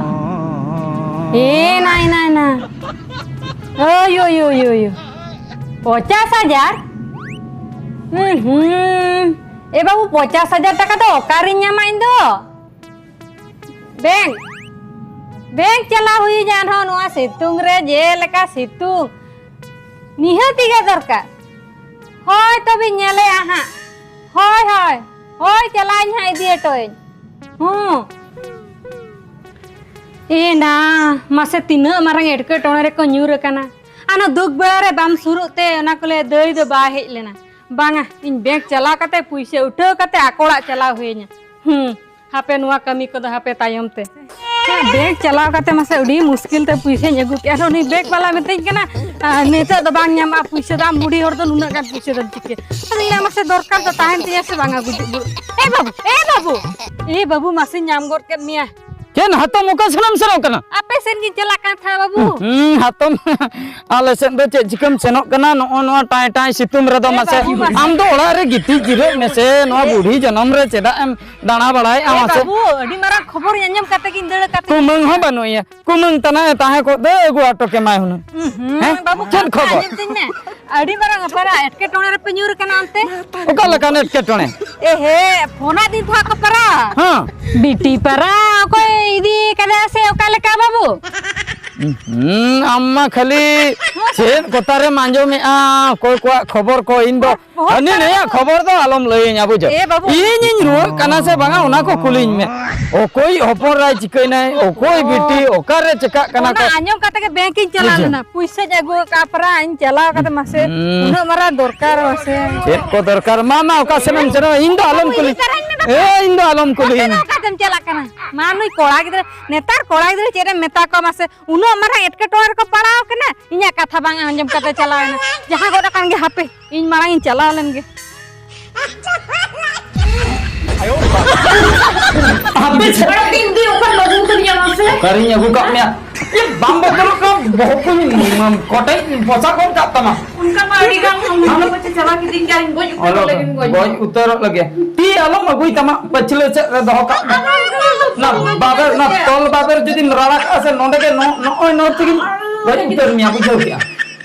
ᱮ ᱱᱟᱭ ᱱᱟᱭ ᱱᱟ᱾ ᱳᱭ ᱳᱭ ᱳᱭ ᱳᱭ ᱳᱭ᱾ ᱯᱚᱪᱟᱥ ᱦᱟᱡᱟᱨ? ᱦᱩᱸ ᱦᱩᱸ᱾ ᱮ ᱵᱟᱹᱵᱩ, ᱯᱚᱪᱟᱥ ᱦᱟᱡᱟᱨ ᱴᱟᱠᱟ ᱫᱚ ᱚᱠᱟᱨᱤᱧ ᱧᱟᱢᱟ ᱤᱧ ᱫᱚ? ᱵᱮᱝᱠ, ᱵᱮᱝᱠ ᱪᱟᱞᱟᱣ ᱦᱩᱭ ᱟᱹᱧᱟ ᱟᱨᱦᱚᱸ ᱱᱚᱣᱟ ᱥᱤᱛᱩᱝ ᱨᱮ, ᱡᱮᱞᱮᱠᱟ ᱥᱤᱛᱩᱝ᱾ ᱱᱤᱦᱟᱹᱛᱤ ᱜᱮ ᱫᱚᱨᱠᱟᱨ᱾ ᱦᱳᱭ, ᱛᱚᱵᱮᱧ ᱧᱮᱞᱮᱜᱼᱟ ᱦᱟᱸᱜ᱾ ᱦᱳᱭ, ᱦᱳᱭ, ᱦᱳᱭ, ᱪᱟᱞᱟᱜ ᱟᱹᱧ ᱦᱟᱸᱜ, ᱤᱫᱤ ᱦᱚᱴᱚ ᱟᱹᱧ᱾ ᱦᱩᱸ᱾ ᱮ ᱱᱟ, ᱢᱟᱥᱮ ᱛᱤᱱᱟᱹᱜ ᱢᱟᱨᱟᱝ ᱮᱴᱠᱮᱴᱚᱬᱮ ᱨᱮᱠᱚ ᱧᱩᱨ ᱟᱠᱟᱱᱟ᱾ ᱟᱨ ᱚᱱᱟ ᱫᱩᱠ ᱵᱮᱲᱟ ᱨᱮ ᱵᱟᱢ ᱥᱩᱨᱩᱜ ᱛᱮ ᱚᱱᱟ ᱠᱚ ᱞᱟᱹᱭᱟ ᱫᱟᱹᱭ ᱫᱚ ᱵᱟᱭ ᱦᱮᱡ ᱞᱮᱱᱟ᱾ ᱵᱟᱝᱟ, ᱤᱧ ᱵᱮᱝᱠ ᱪᱟᱞᱟᱣ ᱠᱟᱛᱮ ᱯᱩᱭᱥᱟᱹ ᱩᱴᱷᱟᱹᱣ ᱠᱟᱛᱮ ᱟᱠᱚ ᱚᱲᱟᱜ ᱪᱟᱞᱟᱣ ᱦᱩᱭ ᱟᱹᱧᱟ᱾ ᱦᱩᱸ, ᱦᱟᱯᱮ ᱱᱚᱣᱟ ᱠᱟᱹᱢᱤ ᱠᱚᱫᱚ ᱦᱟᱯᱮ ᱛᱟᱭᱚᱢ ᱛᱮ᱾ ᱦᱮᱸ, ᱵᱮᱝᱠ ᱪᱟᱞᱟᱣ ᱠᱟᱛᱮ ᱢᱟᱥᱮ ᱟᱹᱰᱤ ᱢᱩᱥᱠᱤᱞ ᱛᱮ ᱯᱩᱭᱥᱟᱹᱧ ᱟᱹᱜᱩ ᱠᱮᱜᱼᱟ᱾ ᱟᱨ ᱩᱱᱤ ᱵᱮᱝᱠ ᱵᱟᱞᱟ ᱢᱤᱛᱟᱹᱧ ᱠᱟᱱᱟ, "ᱟᱨ ᱱᱤᱛᱚᱜ ᱫᱚ ᱵᱟᱝ ᱧᱟᱢᱚᱜᱼᱟ ᱯᱩᱭᱥᱟᱹ ᱫᱚ, ᱟᱢ ᱵᱩᱰᱷᱤ ᱦᱚᱲ ᱫᱚ ᱱᱩᱱᱟᱹᱜ ᱜᱟᱱ ᱯᱩᱭᱥᱟᱹ ᱫᱚᱢ ᱪᱤᱠᱟᱹᱭᱟ?" ᱟᱫᱚᱧ ᱞᱟᱹᱭᱟ, "ᱢᱟᱥᱮ ᱫᱚᱨᱠᱟᱨ ᱫᱚ ᱛᱟᱦᱮᱱ ᱛᱤᱧᱟᱹ ᱥᱮ ᱵᱟᱝᱟ ᱜᱩᱡᱩᱜ ᱜᱩᱡᱩᱜ?" ᱮ ᱵᱟᱹᱵᱩ, ᱮ ᱵᱟᱹᱵᱩ, ᱮ ᱵᱟᱹᱵᱩ, ᱢᱟᱥᱮᱧ ᱧᱟᱢ ᱜᱚᱫ ᱠᱮᱫ ᱢᱮᱭᱟ᱾ ᱪᱮᱫ ᱦᱟᱛᱚᱢ, ᱚᱠᱟ ᱥᱮᱱᱮᱢ ᱥᱮᱱᱚᱜ ᱠᱟᱱᱟ? ᱟᱯᱮ ᱥᱮᱱ ᱜᱤᱧ ᱪᱟᱞᱟᱜ ᱠᱟᱱ ᱛᱟᱦᱮᱸᱫ ᱵᱟᱹᱵᱩ᱾ ᱦᱩᱸ, ᱦᱟᱛᱚᱢ, ᱟᱞᱮ ᱥᱮᱫ ᱫᱚ ᱪᱮᱫ ᱪᱤᱠᱟᱹᱢ ᱥᱮᱱᱚᱜ ᱠᱟᱱᱟ ᱱᱚᱜᱼᱚ ᱱᱚᱣᱟ ᱴᱟᱭ ᱴᱟᱭ ᱥᱤᱛᱩᱝ ᱨᱮᱫᱚ? ᱮ ᱢᱟᱥᱮ, ᱵᱟᱹᱵᱩ, ᱢᱟᱥᱮ᱾ ᱟᱢ ᱫᱚ ᱚᱲᱟᱜ ᱨᱮ ᱜᱤᱛᱤᱡ ᱡᱤᱨᱟᱹᱜ ᱢᱮᱥᱮ, ᱱᱚᱣᱟ ᱮ᱾ ᱵᱩᱲᱦᱤ ᱡᱚᱱᱚᱢ ᱨᱮ ᱪᱮᱫᱟᱜ ᱮᱢ ᱫᱟᱬᱟ ᱵᱟᱲᱟᱭᱮᱫᱼᱟ ᱮ ᱢᱟᱥᱮ? ᱵᱟᱹᱵᱩ, ᱟᱹᱰᱤ ᱢᱟᱨᱟᱝ ᱠᱷᱚᱵᱚᱨ ᱟᱸᱡᱚᱢ ᱠᱟᱛᱮ ᱜᱤᱧ ᱫᱟᱹᱲ ᱟᱠᱟᱫ ᱛᱟᱦᱮᱸᱫ᱾ ᱠᱩᱢᱟᱹᱝ ᱦᱚᱸ ᱵᱟᱹᱱᱩᱜ ᱮᱭᱟ, ᱠᱩᱢᱟᱹᱝ ᱛᱟᱱᱟᱜ ᱮ ᱛᱟᱦᱮᱸ ᱠᱚᱜ ᱫᱚ ᱟᱹᱜᱩ ᱦᱚᱴᱚ ᱠᱮᱢᱟᱭ ᱦᱩᱱᱟᱹᱝ᱾ ᱩᱸᱦᱩᱸ, ᱦᱮᱸ? ᱵᱟᱹᱵᱩ, ᱪᱮᱫ ᱠᱟᱛᱷᱟ ᱠᱷᱚᱵᱚᱨ? ᱟᱸᱡᱚᱢ ᱛᱤᱧ ᱢᱮ᱾ ᱟᱹᱰᱤ ᱢᱟᱨᱟᱝ ᱚᱯᱟᱨᱟ ᱮᱴᱠᱮᱴᱚᱬᱮ ᱨᱮᱯᱮ ᱧᱩᱨ ᱟᱠᱟᱱᱟ ᱚᱱᱛᱮ᱾ ᱚᱠᱟ ᱞᱮᱠᱟᱱ ᱮᱴᱠᱮᱴᱚᱬᱮ? ᱮ ᱦᱮ, ᱯᱷᱳᱱᱟᱫ ᱫᱤᱱ ᱛᱟᱦᱮᱸ ᱠᱚ ᱯᱟᱨᱟ᱾ ᱦᱮᱸ᱾ ᱵᱤᱴᱤ ᱯᱟᱨᱟ ᱚᱠᱚᱭ ᱤᱫᱤ ᱠᱟᱫᱟ ᱥᱮ ᱚᱠᱟ ᱞᱮᱠᱟ ᱵᱟᱹᱵᱩ? ᱦᱩᱸ, ᱟᱢ ᱢᱟ ᱠᱷᱟᱹᱞᱤ ᱪᱮᱫ ᱠᱚᱛᱟᱨᱮᱢ ᱟᱸᱡᱚᱢᱮᱜᱼᱟ, ᱚᱠᱚᱭ ᱠᱚᱣᱟᱜ ᱠᱷᱚᱵᱚᱨ ᱠᱚ᱾ ᱤᱧ ᱫᱚ ᱚᱦᱚ, ᱦᱟᱹᱱᱤ ᱱᱟᱹᱭᱟᱜ ᱠᱷᱚᱵᱚᱨ ᱫᱚ ᱟᱞᱚᱢ ᱞᱟᱹᱭᱟᱹᱧᱟ, ᱵᱩᱡᱷᱟᱹᱣ? ᱮ ᱵᱟᱹᱵᱩ᱾ ᱤᱧᱤᱧ ᱨᱩᱣᱟᱹᱜ ᱠᱟᱱᱟ ᱥᱮ ᱵᱟᱝᱟ, ᱚᱱᱟ ᱠᱚ ᱠᱩᱞᱤᱧ ᱢᱮ᱾ ᱚᱠᱚᱭ ᱦᱚᱯᱚᱱ ᱨᱟᱭ ᱪᱤᱠᱟᱹᱭᱱᱟᱭ, ᱚᱠᱚᱭ ᱚᱦᱚ᱾ ᱵᱤᱴᱤ, ᱚᱠᱟᱨᱮ ᱪᱮᱠᱟᱜ ᱠᱟᱱᱟ ᱚᱱᱟ ᱠᱚ? ᱟᱸᱡᱚᱢ ᱠᱟᱛᱮ ᱜᱮ ᱵᱮᱝᱠ ᱤᱧ ᱪᱟᱞᱟᱣ ᱵᱩᱡᱷᱟᱹᱣ᱾ ᱞᱮᱱᱟ, ᱯᱩᱭᱥᱟᱹᱧ ᱟᱹᱜᱩ ᱟᱠᱟᱫᱼᱟ ᱯᱟᱨᱟ, ᱤᱧ ᱪᱟᱞᱟᱣ ᱠᱟᱛᱮ ᱢᱟᱥᱮ ᱦᱩᱸ᱾ ᱩᱱᱟᱹᱜ ᱢᱟᱨᱟᱝ ᱫᱚᱨᱠᱟᱨ ᱢᱟᱥᱮ᱾ ᱪᱮᱫ ᱠᱚ ᱫᱚᱨᱠᱟᱨ? ᱢᱟ, ᱢᱟ, ᱚᱠᱟ ᱥᱮᱱᱮᱢ ᱥᱮᱱᱚᱜᱼᱟ? ᱤᱧ ᱫᱚ ᱟᱞᱚᱢ ᱵᱟᱹᱵᱩ, ᱠᱩᱞᱤ-, ᱤᱧ ᱯᱟᱨᱟᱧ ᱢᱮ ᱵᱟᱹᱵᱩ᱾ ᱮ, ᱤᱧ ᱫᱚ ᱟᱞᱚᱢ ᱟᱯᱮ ᱠᱩᱞᱤᱧ᱾ ᱫᱚ ᱚᱠᱟᱛᱮᱢ ᱪᱟᱞᱟᱜ ᱠᱟᱱᱟ? ᱢᱟ, ᱱᱩᱭ ᱠᱚᱲᱟ ᱜᱤᱫᱽᱨᱟᱹ, ᱱᱮᱛᱟᱨ ᱠᱚᱲᱟ ᱜᱤᱫᱽᱨᱟᱹ ᱪᱮᱫ ᱮᱢ ᱢᱮᱛᱟ ᱠᱚᱣᱟ ᱢᱟᱥᱮ? ᱩᱱᱟᱹᱜ ᱢᱟᱨᱟᱝ ᱮᱴᱠᱮᱴᱚᱬᱮ ᱨᱮᱠᱚ ᱯᱟᱲᱟᱣ ᱠᱟᱱᱟ, ᱤᱧᱟᱹᱜ ᱠᱟᱛᱷᱟ ᱵᱟᱝ ᱟᱸᱡᱚᱢ ᱠᱟᱛᱮ ᱪᱟᱞᱟᱣ ᱮᱱᱟ᱾ ᱡᱟᱦᱟᱸ ᱜᱚᱫ ᱟᱠᱟᱱ ᱜᱮ, ᱦᱟᱯᱮ, ᱤᱧ ᱢᱟᱲᱟᱝ ᱤᱧ ᱪᱟᱞᱟᱣ ᱞᱮᱱ ᱜᱮ᱾ ᱦᱟᱯᱮ ᱥᱮ᱾ ᱚᱠᱟᱨᱮᱢ ᱤᱫᱤ ᱚᱠᱟᱨᱮᱢ ᱟᱹᱜᱩ ᱠᱟᱫᱤᱧᱟ ᱢᱟᱥᱮ? ᱚᱠᱟᱨᱤᱧ ᱟᱹᱜᱩ ᱠᱟᱜ ᱢᱮᱭᱟ? ᱮ, ᱵᱟᱢ ᱵᱚᱛᱚᱨᱚᱜ ᱠᱟᱱᱟ? ᱵᱚᱦᱚᱜ ᱠᱚᱧ ᱠᱚᱴᱮᱡ ᱯᱚᱥᱟ ᱜᱚᱫ ᱠᱟᱜ ᱛᱟᱢᱟ᱾ ᱚᱱᱠᱟ ᱢᱟ ᱟᱹᱰᱤ ᱜᱟᱱ ᱦᱚᱲ ᱠᱚ ᱪᱟᱵᱟ ᱠᱤᱫᱤᱧ ᱜᱮᱭᱟ, ᱤᱧ ᱜᱚᱡ ᱩᱛᱟᱹᱨᱚᱜ ᱞᱟᱹᱜᱤᱫ ᱤᱧ ᱜᱚᱡ ᱜᱚᱡ ᱮᱱᱟ᱾ ᱩᱛᱟᱹᱨᱚᱜ ᱞᱟᱹᱜᱤᱫ᱾ ᱛᱤ ᱟᱞᱚᱢ ᱟᱹᱜᱩᱭ ᱛᱟᱢᱟ ᱯᱟᱹᱪᱷᱞᱟᱹ ᱥᱮᱫ ᱨᱮ ᱫᱚᱦᱚ ᱠᱟᱜ ᱢᱮ᱾ ᱚᱱᱟ ᱵᱟᱵᱮᱨ, ᱚᱱᱟ ᱛᱚᱞ ᱵᱟᱵᱮᱨ ᱡᱩᱫᱤᱢ ᱨᱟᱲᱟ ᱠᱟᱜᱼᱟ ᱥᱮ, ᱱᱚᱸᱰᱮ ᱜᱮ ᱱᱚ-, ᱱᱚᱜᱼᱚᱭ ᱱᱚᱣᱟ ᱛᱮᱜᱮᱢ ᱜᱚᱡ ᱩᱛᱟᱹᱨ ᱢᱮᱭᱟ, ᱵᱩᱡᱷᱟᱹᱣ ᱠᱮᱜᱼᱟ?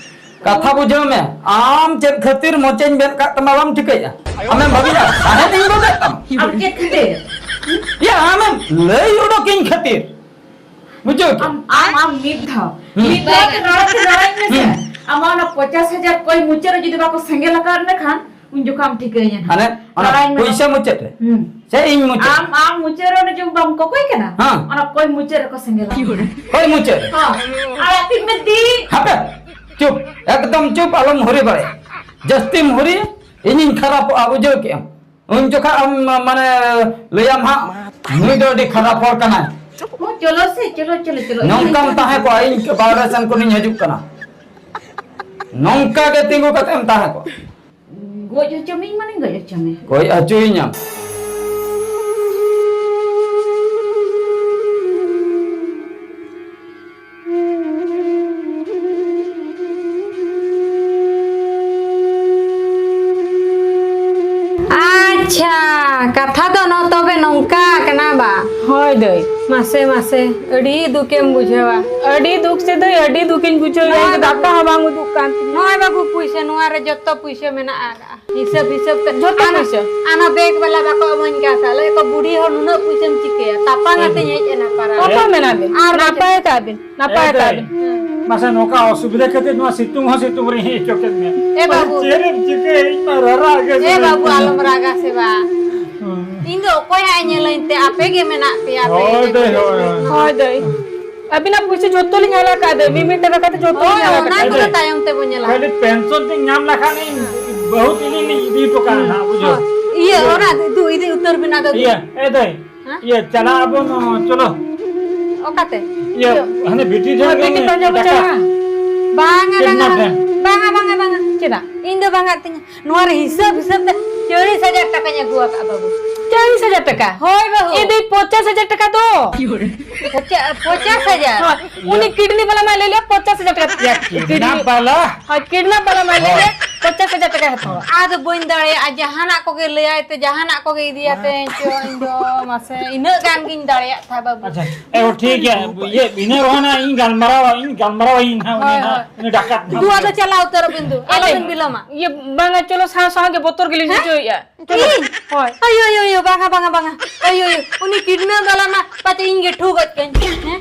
ᱠᱟᱛᱷᱟ ᱵᱩᱡᱷᱟᱹᱣ ᱢᱮ, ᱟᱢ ᱪᱮᱫ ᱠᱷᱟᱹᱛᱤᱨ ᱢᱚᱪᱟᱧ ᱵᱮᱫ ᱠᱟᱜ ᱛᱟᱢᱟ ᱵᱟᱢ ᱴᱷᱤᱠᱟᱹᱭᱮᱜᱼᱟ? ᱟᱢᱮᱢ ᱵᱷᱟᱹᱵᱤᱭᱟ ᱥᱟᱦᱮᱫ ᱤᱧ ᱩᱰᱩᱠᱮᱫ ᱛᱟᱢᱟ? ᱟᱢ ᱪᱮᱫ ᱠᱷᱟᱹᱛᱤᱨ? ᱭᱟ, ᱟᱢᱮᱢ ᱞᱟᱹᱭ ᱩᱰᱩᱠᱤᱧ ᱠᱷᱟᱹᱛᱤᱨ᱾ ᱵᱩᱡᱷᱟᱹᱣ ᱠᱮᱜᱼᱟ? ᱟᱢ, ᱟᱢ, ᱟᱢ ᱢᱤᱫ ᱫᱷᱟᱣ, ᱦᱩᱸ᱾ ᱢᱤᱫ ᱫᱷᱟᱣ ᱛᱮ ᱨᱚᱲ ᱛᱮ ᱨᱚᱲᱟᱹᱧ ᱢᱮᱥᱮ᱾ ᱦᱩᱸ᱾ ᱟᱢᱟᱜ ᱚᱱᱟ ᱯᱚᱧᱪᱟᱥ ᱦᱟᱡᱟᱨ ᱠᱚᱭ ᱢᱩᱪᱟᱹᱫ ᱨᱮ ᱡᱩᱫᱤ ᱵᱟᱠᱚ ᱥᱮᱸᱜᱮᱞ ᱟᱠᱟᱫ ᱢᱮ ᱠᱷᱟᱱ, ᱩᱱ ᱡᱚᱠᱷᱚᱱ ᱟᱢ ᱴᱷᱤᱠᱟᱹᱭᱟ ᱦᱟᱸᱜ᱾ ᱦᱟᱱᱮ ᱚᱱᱟ ᱨᱚᱲᱟᱹᱧ ᱢᱮ᱾ ᱯᱩᱭᱥᱟᱹ ᱢᱩᱪᱟᱹᱫ ᱨᱮ? ᱦᱩᱸ᱾ ᱥᱮ ᱤᱧ ᱢᱩᱪᱟᱹᱫ? ᱟᱢ, ᱟᱢ ᱢᱩᱪᱟᱹᱫ ᱨᱮ ᱚᱱᱮ ᱡᱮ ᱵᱟᱢ ᱠᱚᱠᱚᱭ ᱠᱟᱱᱟ? ᱦᱮᱸ᱾ ᱚᱱᱟ ᱠᱚᱭ ᱢᱩᱪᱟᱹᱫ ᱨᱮᱠᱚ ᱥᱮᱸᱜᱮᱞ ᱟᱠᱟᱫ ᱢᱮ᱾ ᱠᱚᱭ ᱢᱩᱪᱟᱹᱫ ᱨᱮ? ᱦᱚᱸ᱾ ᱟᱲᱟᱜ ᱛᱤᱧ ᱢᱮ ᱫᱤ᱾ ᱦᱟᱯᱮ, ᱪᱩᱯ, ᱮᱠᱫᱚᱢ ᱪᱩᱯ, ᱟᱞᱚᱢ ᱦᱩᱨᱤ ᱵᱟᱲᱟᱭᱟ᱾ ᱡᱟᱹᱥᱛᱤᱢ ᱦᱩᱨᱤᱭᱟ, ᱤᱧᱤᱧ ᱠᱷᱟᱨᱟᱯᱚᱜᱼᱟ, ᱵᱩᱡᱷᱟᱹᱣ ᱠᱮᱜᱼᱟᱢ? ᱩᱱ ᱡᱚᱠᱷᱟᱜ ᱟᱢ, ᱢᱟᱱᱮ, ᱞᱟᱹᱭᱟᱢ ᱦᱟᱸᱜ, ᱱᱩᱭ ᱫᱚ ᱟᱹᱰᱤ ᱠᱷᱟᱨᱟᱯ ᱦᱚᱲ ᱠᱟᱱᱟᱭ᱾ ᱦᱚᱸ, ᱪᱚᱞᱚ ᱥᱮ, ᱪᱚᱞᱚ, ᱪᱚᱞᱚ, ᱪᱚᱞᱚ᱾ ᱱᱚᱝᱠᱟᱢ ᱛᱟᱦᱮᱸ ᱠᱚᱜᱼᱟ, ᱤᱧ ᱵᱟᱦᱨᱮ ᱥᱮᱱ ᱠᱷᱚᱱᱤᱧ ᱦᱤᱡᱩᱜ ᱠᱟᱱᱟ᱾ ᱱᱚᱝᱠᱟ ᱜᱮ ᱛᱤᱸᱜᱩ ᱠᱟᱛᱮᱢ ᱛᱟᱦᱮᱸ ᱠᱚᱜᱼᱟ᱾ ᱜᱚᱡ ᱦᱚᱪᱚ ᱢᱤᱧ ᱢᱟᱱᱮᱧ ᱜᱚᱡ ᱦᱚᱪᱚ ᱢᱮ᱾ ᱜᱚᱡ ᱦᱚᱪᱚᱭᱤᱧᱟᱢ᱾ ᱟᱪᱪᱷᱟ, ᱠᱟᱛᱷᱟ ᱫᱚ ᱱᱚ-, ᱛᱚᱵᱮ ᱱᱚᱝᱠᱟ ᱠᱟᱱᱟ ᱵᱟ? ᱦᱳᱭ ᱫᱟᱹᱭ, ᱢᱟᱥᱮ, ᱢᱟᱥᱮ, ᱟᱹᱰᱤ ᱫᱩᱠᱮᱢ ᱵᱩᱡᱷᱟᱹᱣᱟ᱾ ᱟᱹᱰᱤ ᱫᱩᱠ ᱥᱮ ᱫᱟᱹᱭ, ᱟᱹᱰᱤ ᱫᱩᱠᱤᱧ ᱵᱩᱡᱷᱟᱹᱣ ᱮᱫᱟ, ᱱᱚᱜᱼᱚᱭ ᱤᱧ ᱫᱚ ᱵᱟᱹᱵᱩ, ᱫᱟᱠᱟ ᱦᱚᱸ ᱵᱟᱝ ᱩᱫᱩᱜ ᱠᱟᱱ ᱛᱤᱧᱟᱹ᱾ ᱱᱚᱜᱼᱚᱭ ᱵᱟᱹᱵᱩ, ᱯᱩᱭᱥᱟᱹ, ᱱᱚᱣᱟ ᱨᱮ ᱡᱚᱛᱚ ᱯᱩᱭᱥᱟᱹ ᱢᱮᱱᱟᱜ ᱟᱠᱟᱜᱼᱟ᱾ ᱦᱤᱥᱟᱹᱵ, ᱦᱤᱥᱟᱹᱵ ᱛᱮ᱾ ᱡᱚᱛᱚ ᱟᱨ ᱯᱩᱭᱥᱟᱹ? ᱟᱨ ᱚᱱᱟ ᱵᱮᱜᱽ ᱵᱟᱞᱟ ᱵᱟᱠᱚ ᱮᱢᱟᱹᱧ ᱠᱟᱱ ᱛᱟᱦᱮᱸᱫ᱾ ᱞᱟᱹᱭ ᱟᱠᱚ, "ᱵᱩᱰᱷᱤ ᱦᱚᱲ ᱱᱩᱱᱟᱹᱜ ᱯᱩᱭᱥᱟᱹᱢ ᱪᱤᱠᱟᱹᱭᱟ?" ᱛᱟᱯᱟᱝ ᱟᱛᱮᱧ ᱦᱮᱡ ᱮᱱᱟ ᱯᱟᱨᱟ᱾ ᱚᱠᱚᱭ ᱢᱮᱱᱟ ᱵᱤᱱ? ᱟᱨ ᱱᱟᱯᱟᱭ ᱠᱟᱜ ᱵᱤᱱ, ᱱᱟᱯᱟᱭ ᱮ ᱠᱟᱜ ᱫᱟᱹᱭ, ᱵᱤᱱ᱾ ᱢᱟᱥᱮ ᱱᱚᱝᱠᱟ ᱚᱥᱩᱵᱤᱫᱷᱟ ᱠᱷᱟᱹᱛᱤᱨ ᱱᱚᱣᱟ ᱥᱤᱛᱩᱝ ᱦᱚᱸ ᱥᱤᱛᱩᱝ ᱨᱮ ᱦᱮᱡ ᱦᱚᱪᱚ ᱠᱮᱫ ᱢᱮᱭᱟ᱾ ᱮ ᱵᱟᱹᱵᱩ᱾ ᱪᱮᱫ ᱮᱢ ᱪᱤᱠᱟᱹᱭᱟ? ᱤᱧ ᱢᱟ ᱨᱟᱨᱟᱜ ᱜᱮ ᱮ ᱥᱟᱱᱟᱧ ᱵᱟᱹᱵᱩ, ᱠᱟᱱᱟ᱾ ᱟᱞᱚᱢ ᱨᱟᱜᱟ ᱥᱮ ᱵᱟ᱾ ᱦᱩᱸ᱾ ᱤᱧ ᱫᱚ ᱚᱠᱚᱭ ᱦᱟᱸᱜ ᱮ ᱧᱮᱞᱟᱹᱧ ᱛᱮ? ᱟᱯᱮ ᱜᱮ ᱢᱮᱱᱟᱜ ᱯᱮᱭᱟ, ᱟᱯᱮ ᱦᱳᱭ ᱜᱮ ᱫᱟᱹᱭ, ᱡᱚᱛᱚ᱾ ᱦᱳᱭ, ᱦᱳᱭ᱾ ᱦᱳᱭ ᱫᱟᱹᱭ᱾ ᱟᱹᱵᱤᱱᱟᱜ ᱯᱩᱭᱥᱟᱹ ᱡᱚᱛᱚ ᱞᱤᱧ ᱦᱟᱞᱟ ᱠᱟᱜ ᱫᱟᱹᱭ, ᱢᱤᱫ ᱢᱤᱫ ᱴᱟᱠᱟ ᱠᱟᱛᱮ ᱡᱚᱛᱚ ᱦᱳᱭ, ᱞᱤᱧ ᱦᱟᱞᱟ ᱚᱱᱟ ᱠᱟᱜ ᱠᱚᱫᱚ ᱫᱟᱹᱭ᱾ ᱛᱟᱭᱚᱢ ᱛᱮᱵᱚ ᱧᱮᱞᱟ᱾ ᱠᱷᱟᱹᱞᱤ ᱯᱮᱱᱥᱚᱱ ᱛᱤᱧ ᱧᱟᱢ ᱞᱮᱠᱷᱟᱱ ᱤᱧ ᱵᱟᱹᱦᱩ ᱛᱤᱧ ᱤᱧ ᱤᱫᱤ ᱦᱚᱴᱚ ᱠᱟᱜᱼᱟ ᱦᱟᱸᱜ, ᱵᱩᱡᱷᱟᱹᱣ᱾ ᱦᱳᱭ᱾ ᱤᱭᱟᱹ, ᱤᱭᱟᱹ᱾ ᱚᱱᱟ ᱤᱫᱤ ᱩᱛᱟᱹᱨ ᱵᱤᱱ ᱟᱫᱚ᱾ ᱤᱭᱟᱹ, ᱮ ᱫᱟᱹᱭ, ᱦᱮᱸ? ᱤᱭᱟᱹ, ᱪᱟᱞᱟᱜ ᱟᱵᱚᱱ, ᱚ, ᱪᱚᱞᱚ᱾ ᱚᱠᱟᱛᱮ? ᱤᱭᱟᱹ, ᱤᱭᱟᱹ᱾ ᱦᱟᱱᱮ ᱵᱤᱴᱤ ᱴᱷᱮᱱ ᱦᱳᱭ, ᱵᱤᱴᱤ ᱜᱮ ᱯᱟᱸᱡᱟ ᱵᱚ ᱰᱟᱠᱟ᱾ ᱪᱟᱞᱟᱜᱼᱟ᱾ ᱵᱟᱝᱟ, ᱪᱮᱫ ᱵᱟᱝᱟ, ᱢᱟ ᱵᱟᱝᱟ᱾ ᱴᱷᱮᱱ? ᱵᱟᱝᱟ, ᱵᱟᱝᱟ, ᱵᱟᱝᱟ᱾ ᱪᱮᱫᱟᱜ? ᱤᱧ ᱫᱚ ᱵᱟᱝᱟ ᱛᱤᱧ᱾ ᱱᱚᱣᱟ ᱨᱮ ᱦᱤᱥᱟᱹᱵ, ᱦᱤᱥᱟᱹᱵ ᱛᱮ ᱪᱚᱞᱞᱤᱥ ᱦᱟᱡᱟᱨ ᱴᱟᱠᱟᱧ ᱟᱹᱜᱩ ᱟᱠᱟᱫᱼᱟ, ᱵᱟᱹᱵᱩ᱾ ᱪᱚᱞᱞᱤᱥ ᱦᱟᱡᱟᱨ ᱴᱟᱠᱟ᱾ ᱦᱳᱭ ᱵᱟᱹᱦᱩ᱾ ᱮ ᱫᱟᱹᱭ, ᱯᱚᱧᱪᱟᱥ ᱦᱟᱡᱟᱨ ᱴᱟᱠᱟ ᱫᱚ᱾ ᱯᱚᱪᱟ-, ᱯᱚᱧᱪᱟᱥ ᱦᱟᱡᱟᱨ? ᱦᱳᱭ, ᱩᱱᱤ ᱠᱤᱰᱱᱤ ᱵᱟᱞᱟ ᱢᱟᱭ ᱞᱟᱹᱭ ᱞᱮᱭᱟ ᱯᱚᱧᱪᱟᱥ ᱦᱟᱡᱟᱨ ᱴᱟᱠᱟ᱾ ᱭᱟ, ᱠᱤᱰᱱᱟᱯ ᱵᱟᱞᱟ᱾ ᱦᱳᱭ, ᱠᱤᱰᱱᱟᱯ ᱵᱟᱞᱟ ᱢᱟᱭ ᱞᱟᱹᱭ ᱞᱮᱭᱟ ᱯᱚᱧᱪᱟᱥ ᱦᱟᱡᱟᱨ ᱴᱟᱠᱟᱭ ᱦᱟᱛᱟᱣᱟ᱾ ᱟᱫᱚ ᱵᱟᱹᱧ ᱫᱟᱲᱮᱭᱟᱜᱼᱟ, ᱡᱟᱦᱟᱱᱟᱜ ᱠᱚᱜᱮ ᱞᱟᱹᱭᱟᱭ ᱛᱮ, ᱡᱟᱦᱟᱱᱟᱜ ᱠᱚᱜᱮ ᱤᱫᱤᱭᱟᱛᱮ ᱪᱚ, ᱤᱧ ᱫᱚ ᱢᱟᱥᱮ ᱤᱱᱟᱹᱜ ᱜᱟᱱ ᱜᱤᱧ ᱫᱟᱲᱮᱭᱟᱜ ᱛᱟᱦᱮᱸ ᱵᱟᱹᱵᱩ᱾ ᱟᱪᱪᱷᱟ, ᱮ, ᱴᱷᱤᱠ ᱜᱮᱭᱟ, ᱤᱭᱟᱹ, ᱤᱱᱟᱹ ᱨᱮᱦᱚᱸ ᱱᱟ ᱤᱧ ᱜᱟᱞᱢᱟᱨᱟᱣᱟ, ᱤᱧ ᱜᱟᱞᱢᱟᱨᱟᱣᱟ ᱤᱧ ᱦᱟᱸᱜ ᱩᱱᱤ ᱦᱳᱭ, ᱦᱟᱸᱜ, ᱦᱳᱭ᱾ ᱩᱱᱤ ᱰᱟᱠᱟᱛ ᱦᱟᱸᱜ᱾ ᱫᱩ ᱟᱫᱚ ᱪᱟᱞᱟᱣ ᱩᱛᱟᱹᱨᱚᱜ ᱵᱤᱱ ᱫᱩ, ᱟᱞᱚᱵᱤᱱ ᱵᱤᱞᱚᱢᱟ᱾ ᱤᱭᱟᱹ, ᱵᱟᱝᱟ, ᱪᱚᱞᱚ ᱥᱟᱶ ᱥᱟᱶ ᱜᱮ ᱵᱚᱛᱚᱨ ᱜᱮᱞᱤᱧ ᱦᱮᱸ? ᱵᱩᱡᱷᱟᱹᱣᱮᱫᱼᱟ᱾ ᱤᱧ? ᱦᱳᱭ᱾ ᱟᱭᱳ, ᱟᱭᱳ, ᱟᱭᱳ, ᱵᱟᱝᱟ, ᱵᱟᱝᱟ, ᱵᱟᱝᱟ᱾ ᱟᱭᱳ, ᱟᱭᱳ, ᱩᱱᱤ ᱠᱤᱰᱱᱟᱯ ᱵᱟᱞᱟ ᱢᱟ ᱯᱟᱪᱮ ᱤᱧ ᱜᱮ ᱴᱷᱩ ᱜᱚᱡ ᱠᱟᱹᱧ᱾ ᱦᱮᱸ?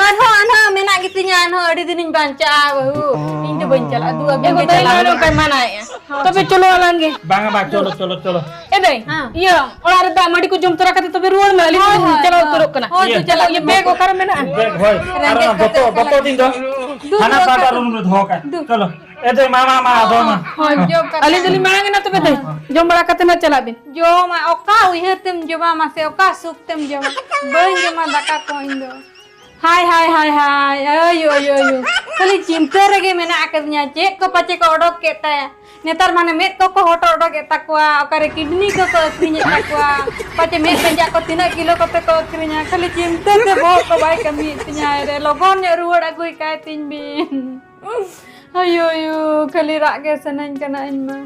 ᱟᱨᱦᱚᱸ, ᱟᱨᱦᱚᱸ ᱢᱮᱱᱟᱜ ᱜᱮᱛᱤᱧᱟ, ᱟᱨᱦᱚᱸ ᱟᱹᱰᱤ ᱫᱤᱱᱤᱧ ᱵᱟᱧᱪᱟᱜᱼᱟ, ᱵᱟᱹᱦᱩ᱾ ᱤᱧ ᱫᱚ ᱵᱟᱹᱧ ᱪᱟᱞᱟᱜᱼᱟ, ᱫᱩ ᱟᱹᱵᱤᱱ ᱮ ᱜᱮ ᱵᱟᱵᱟ, ᱪᱟᱞᱟᱜ ᱤᱧ ᱦᱩᱭᱩᱜᱼᱟ᱾ ᱱᱚᱝᱠᱟᱭ ᱢᱟᱱᱟᱭᱮᱫᱼᱟ᱾ ᱦᱳᱭ᱾ ᱛᱚᱵᱮ ᱪᱚᱞᱚ ᱟᱞᱟᱝ ᱜᱮ᱾ ᱵᱟᱝᱟ, ᱵᱟᱝ, ᱪᱚᱞᱚ, ᱪᱚᱞᱚ, ᱪᱚᱞᱚ᱾ ᱮ ᱫᱟᱹᱭ, ᱦᱮᱸ᱾ ᱤᱭᱟᱹ, ᱚᱲᱟᱜ ᱨᱮ ᱫᱟᱜ ᱢᱟᱹᱰᱤ ᱠᱚ ᱡᱚᱢ ᱛᱚᱨᱟ ᱠᱟᱛᱮ ᱛᱚᱵᱮ ᱨᱩᱣᱟᱹᱲ ᱢᱮ, ᱟᱹᱞᱤᱧ ᱦᱳᱭ, ᱫᱚᱞᱤᱧ ᱦᱳᱭ, ᱪᱟᱞᱟᱣ ᱦᱳᱭ᱾ ᱩᱛᱟᱹᱨᱚᱜ ᱠᱟᱱᱟ᱾ ᱦᱳᱭ, ᱤᱭᱟᱹ, ᱫᱩ ᱪᱟᱞᱟᱜ ᱤᱭᱟᱹ, ᱵᱤᱱ᱾ ᱵᱮᱜᱽ ᱚᱠᱟᱨᱮ ᱢᱮᱱᱟᱜᱼᱟ? ᱵᱮᱜᱽ, ᱦᱳᱭ᱾ ᱟᱨ ᱨᱮᱸᱜᱮᱡ ᱚᱱᱟ ᱠᱟᱛᱮ ᱫᱚᱛᱚ, ᱚᱠᱟ ᱫᱚᱛᱚ ᱞᱮᱠᱟ? ᱫᱤᱱ ᱫᱚ ᱫᱩ ᱦᱟᱱᱟ ᱫᱚ ᱯᱟᱦᱴᱟ ᱚᱠᱟ ᱨᱩᱢ ᱨᱮ ᱫᱚᱦᱚ ᱠᱟᱜ᱾ ᱫᱩ᱾ ᱪᱚᱞᱚ᱾ ᱮ ᱫᱟᱹᱭ, ᱢᱟ, ᱢᱟ, ᱢᱟ, ᱟᱫᱚ ᱢᱟ᱾ ᱦᱳᱭ, ᱡᱚᱢ ᱠᱟᱛᱮ ᱟᱹᱞᱤᱧ ᱫᱚᱞᱤᱧ ᱢᱟᱲᱟᱝ ᱮᱱᱟ ᱛᱚᱵᱮ ᱫᱟᱹᱭ᱾ ᱦᱳᱭ᱾ ᱡᱚᱢ ᱵᱟᱲᱟ ᱠᱟᱛᱮ ᱱᱟᱜ ᱪᱟᱞᱟᱜ ᱵᱤᱱ᱾ ᱡᱚᱢᱟ, ᱚᱠᱟ ᱩᱭᱦᱟᱹᱨ ᱛᱮᱢ ᱡᱚᱢᱟ ᱢᱟᱥᱮ, ᱚᱠᱟ ᱥᱩᱠ ᱛᱮᱢ ᱡᱚᱢᱟ? ᱵᱟᱹᱧ ᱡᱚᱢᱟ ᱫᱟᱠᱟ ᱠᱚ ᱤᱧ ᱫᱚ᱾ ᱦᱟᱭ, ᱦᱟᱭ, ᱦᱟᱭ, ᱦᱟᱭ, ᱟᱭᱳ, ᱟᱭᱳ, ᱟᱭᱳ᱾ ᱠᱷᱟᱹᱞᱤ ᱪᱤᱱᱛᱟᱹ ᱨᱮᱜᱮ ᱢᱮᱱᱟᱜ ᱟᱠᱟᱫᱤᱧᱟ, ᱪᱮᱫ ᱠᱚ ᱯᱟᱪᱮ ᱠᱚ ᱚᱰᱚᱠ ᱠᱮᱫ ᱛᱟᱭᱟ᱾ ᱱᱮᱛᱟᱨ ᱢᱟᱱᱮ ᱢᱮᱫ ᱠᱚᱠᱚ ᱦᱚᱴᱚᱨ ᱚᱰᱚᱠᱮᱫ ᱛᱟᱠᱚᱣᱟ, ᱚᱠᱟᱨᱮ ᱠᱤᱰᱱᱤ ᱠᱚᱠᱚ ᱟᱹᱠᱷᱨᱤᱧᱮᱫ ᱛᱟᱠᱚᱣᱟ, ᱯᱟᱪᱮ ᱢᱮᱫ ᱯᱮᱸᱡᱟᱜ ᱠᱚ ᱛᱤᱱᱟᱹᱜ ᱠᱤᱞᱳ ᱠᱚᱛᱮ ᱠᱚ ᱟᱹᱠᱷᱨᱤᱧᱟ᱾ ᱠᱷᱟᱹᱞᱤ ᱪᱤᱱᱛᱟᱹ ᱛᱮ ᱵᱚᱦᱚᱜ ᱠᱚ ᱵᱟᱭ ᱠᱟᱹᱢᱤᱭᱮᱫ ᱛᱤᱧᱟᱹ᱾ ᱟᱭ ᱨᱮ, ᱞᱚᱜᱚᱱ ᱧᱚᱜ ᱨᱩᱣᱟᱹᱲ ᱟᱹᱜᱩᱭ ᱠᱟᱭ ᱛᱤᱧ ᱵᱤᱱ᱾ ᱟᱭᱳ, ᱟᱭᱳ, ᱠᱷᱟᱹᱞᱤ ᱨᱟᱜ ᱜᱮ ᱥᱟᱱᱟᱧ ᱠᱟᱱᱟ ᱤᱧ ᱢᱟ᱾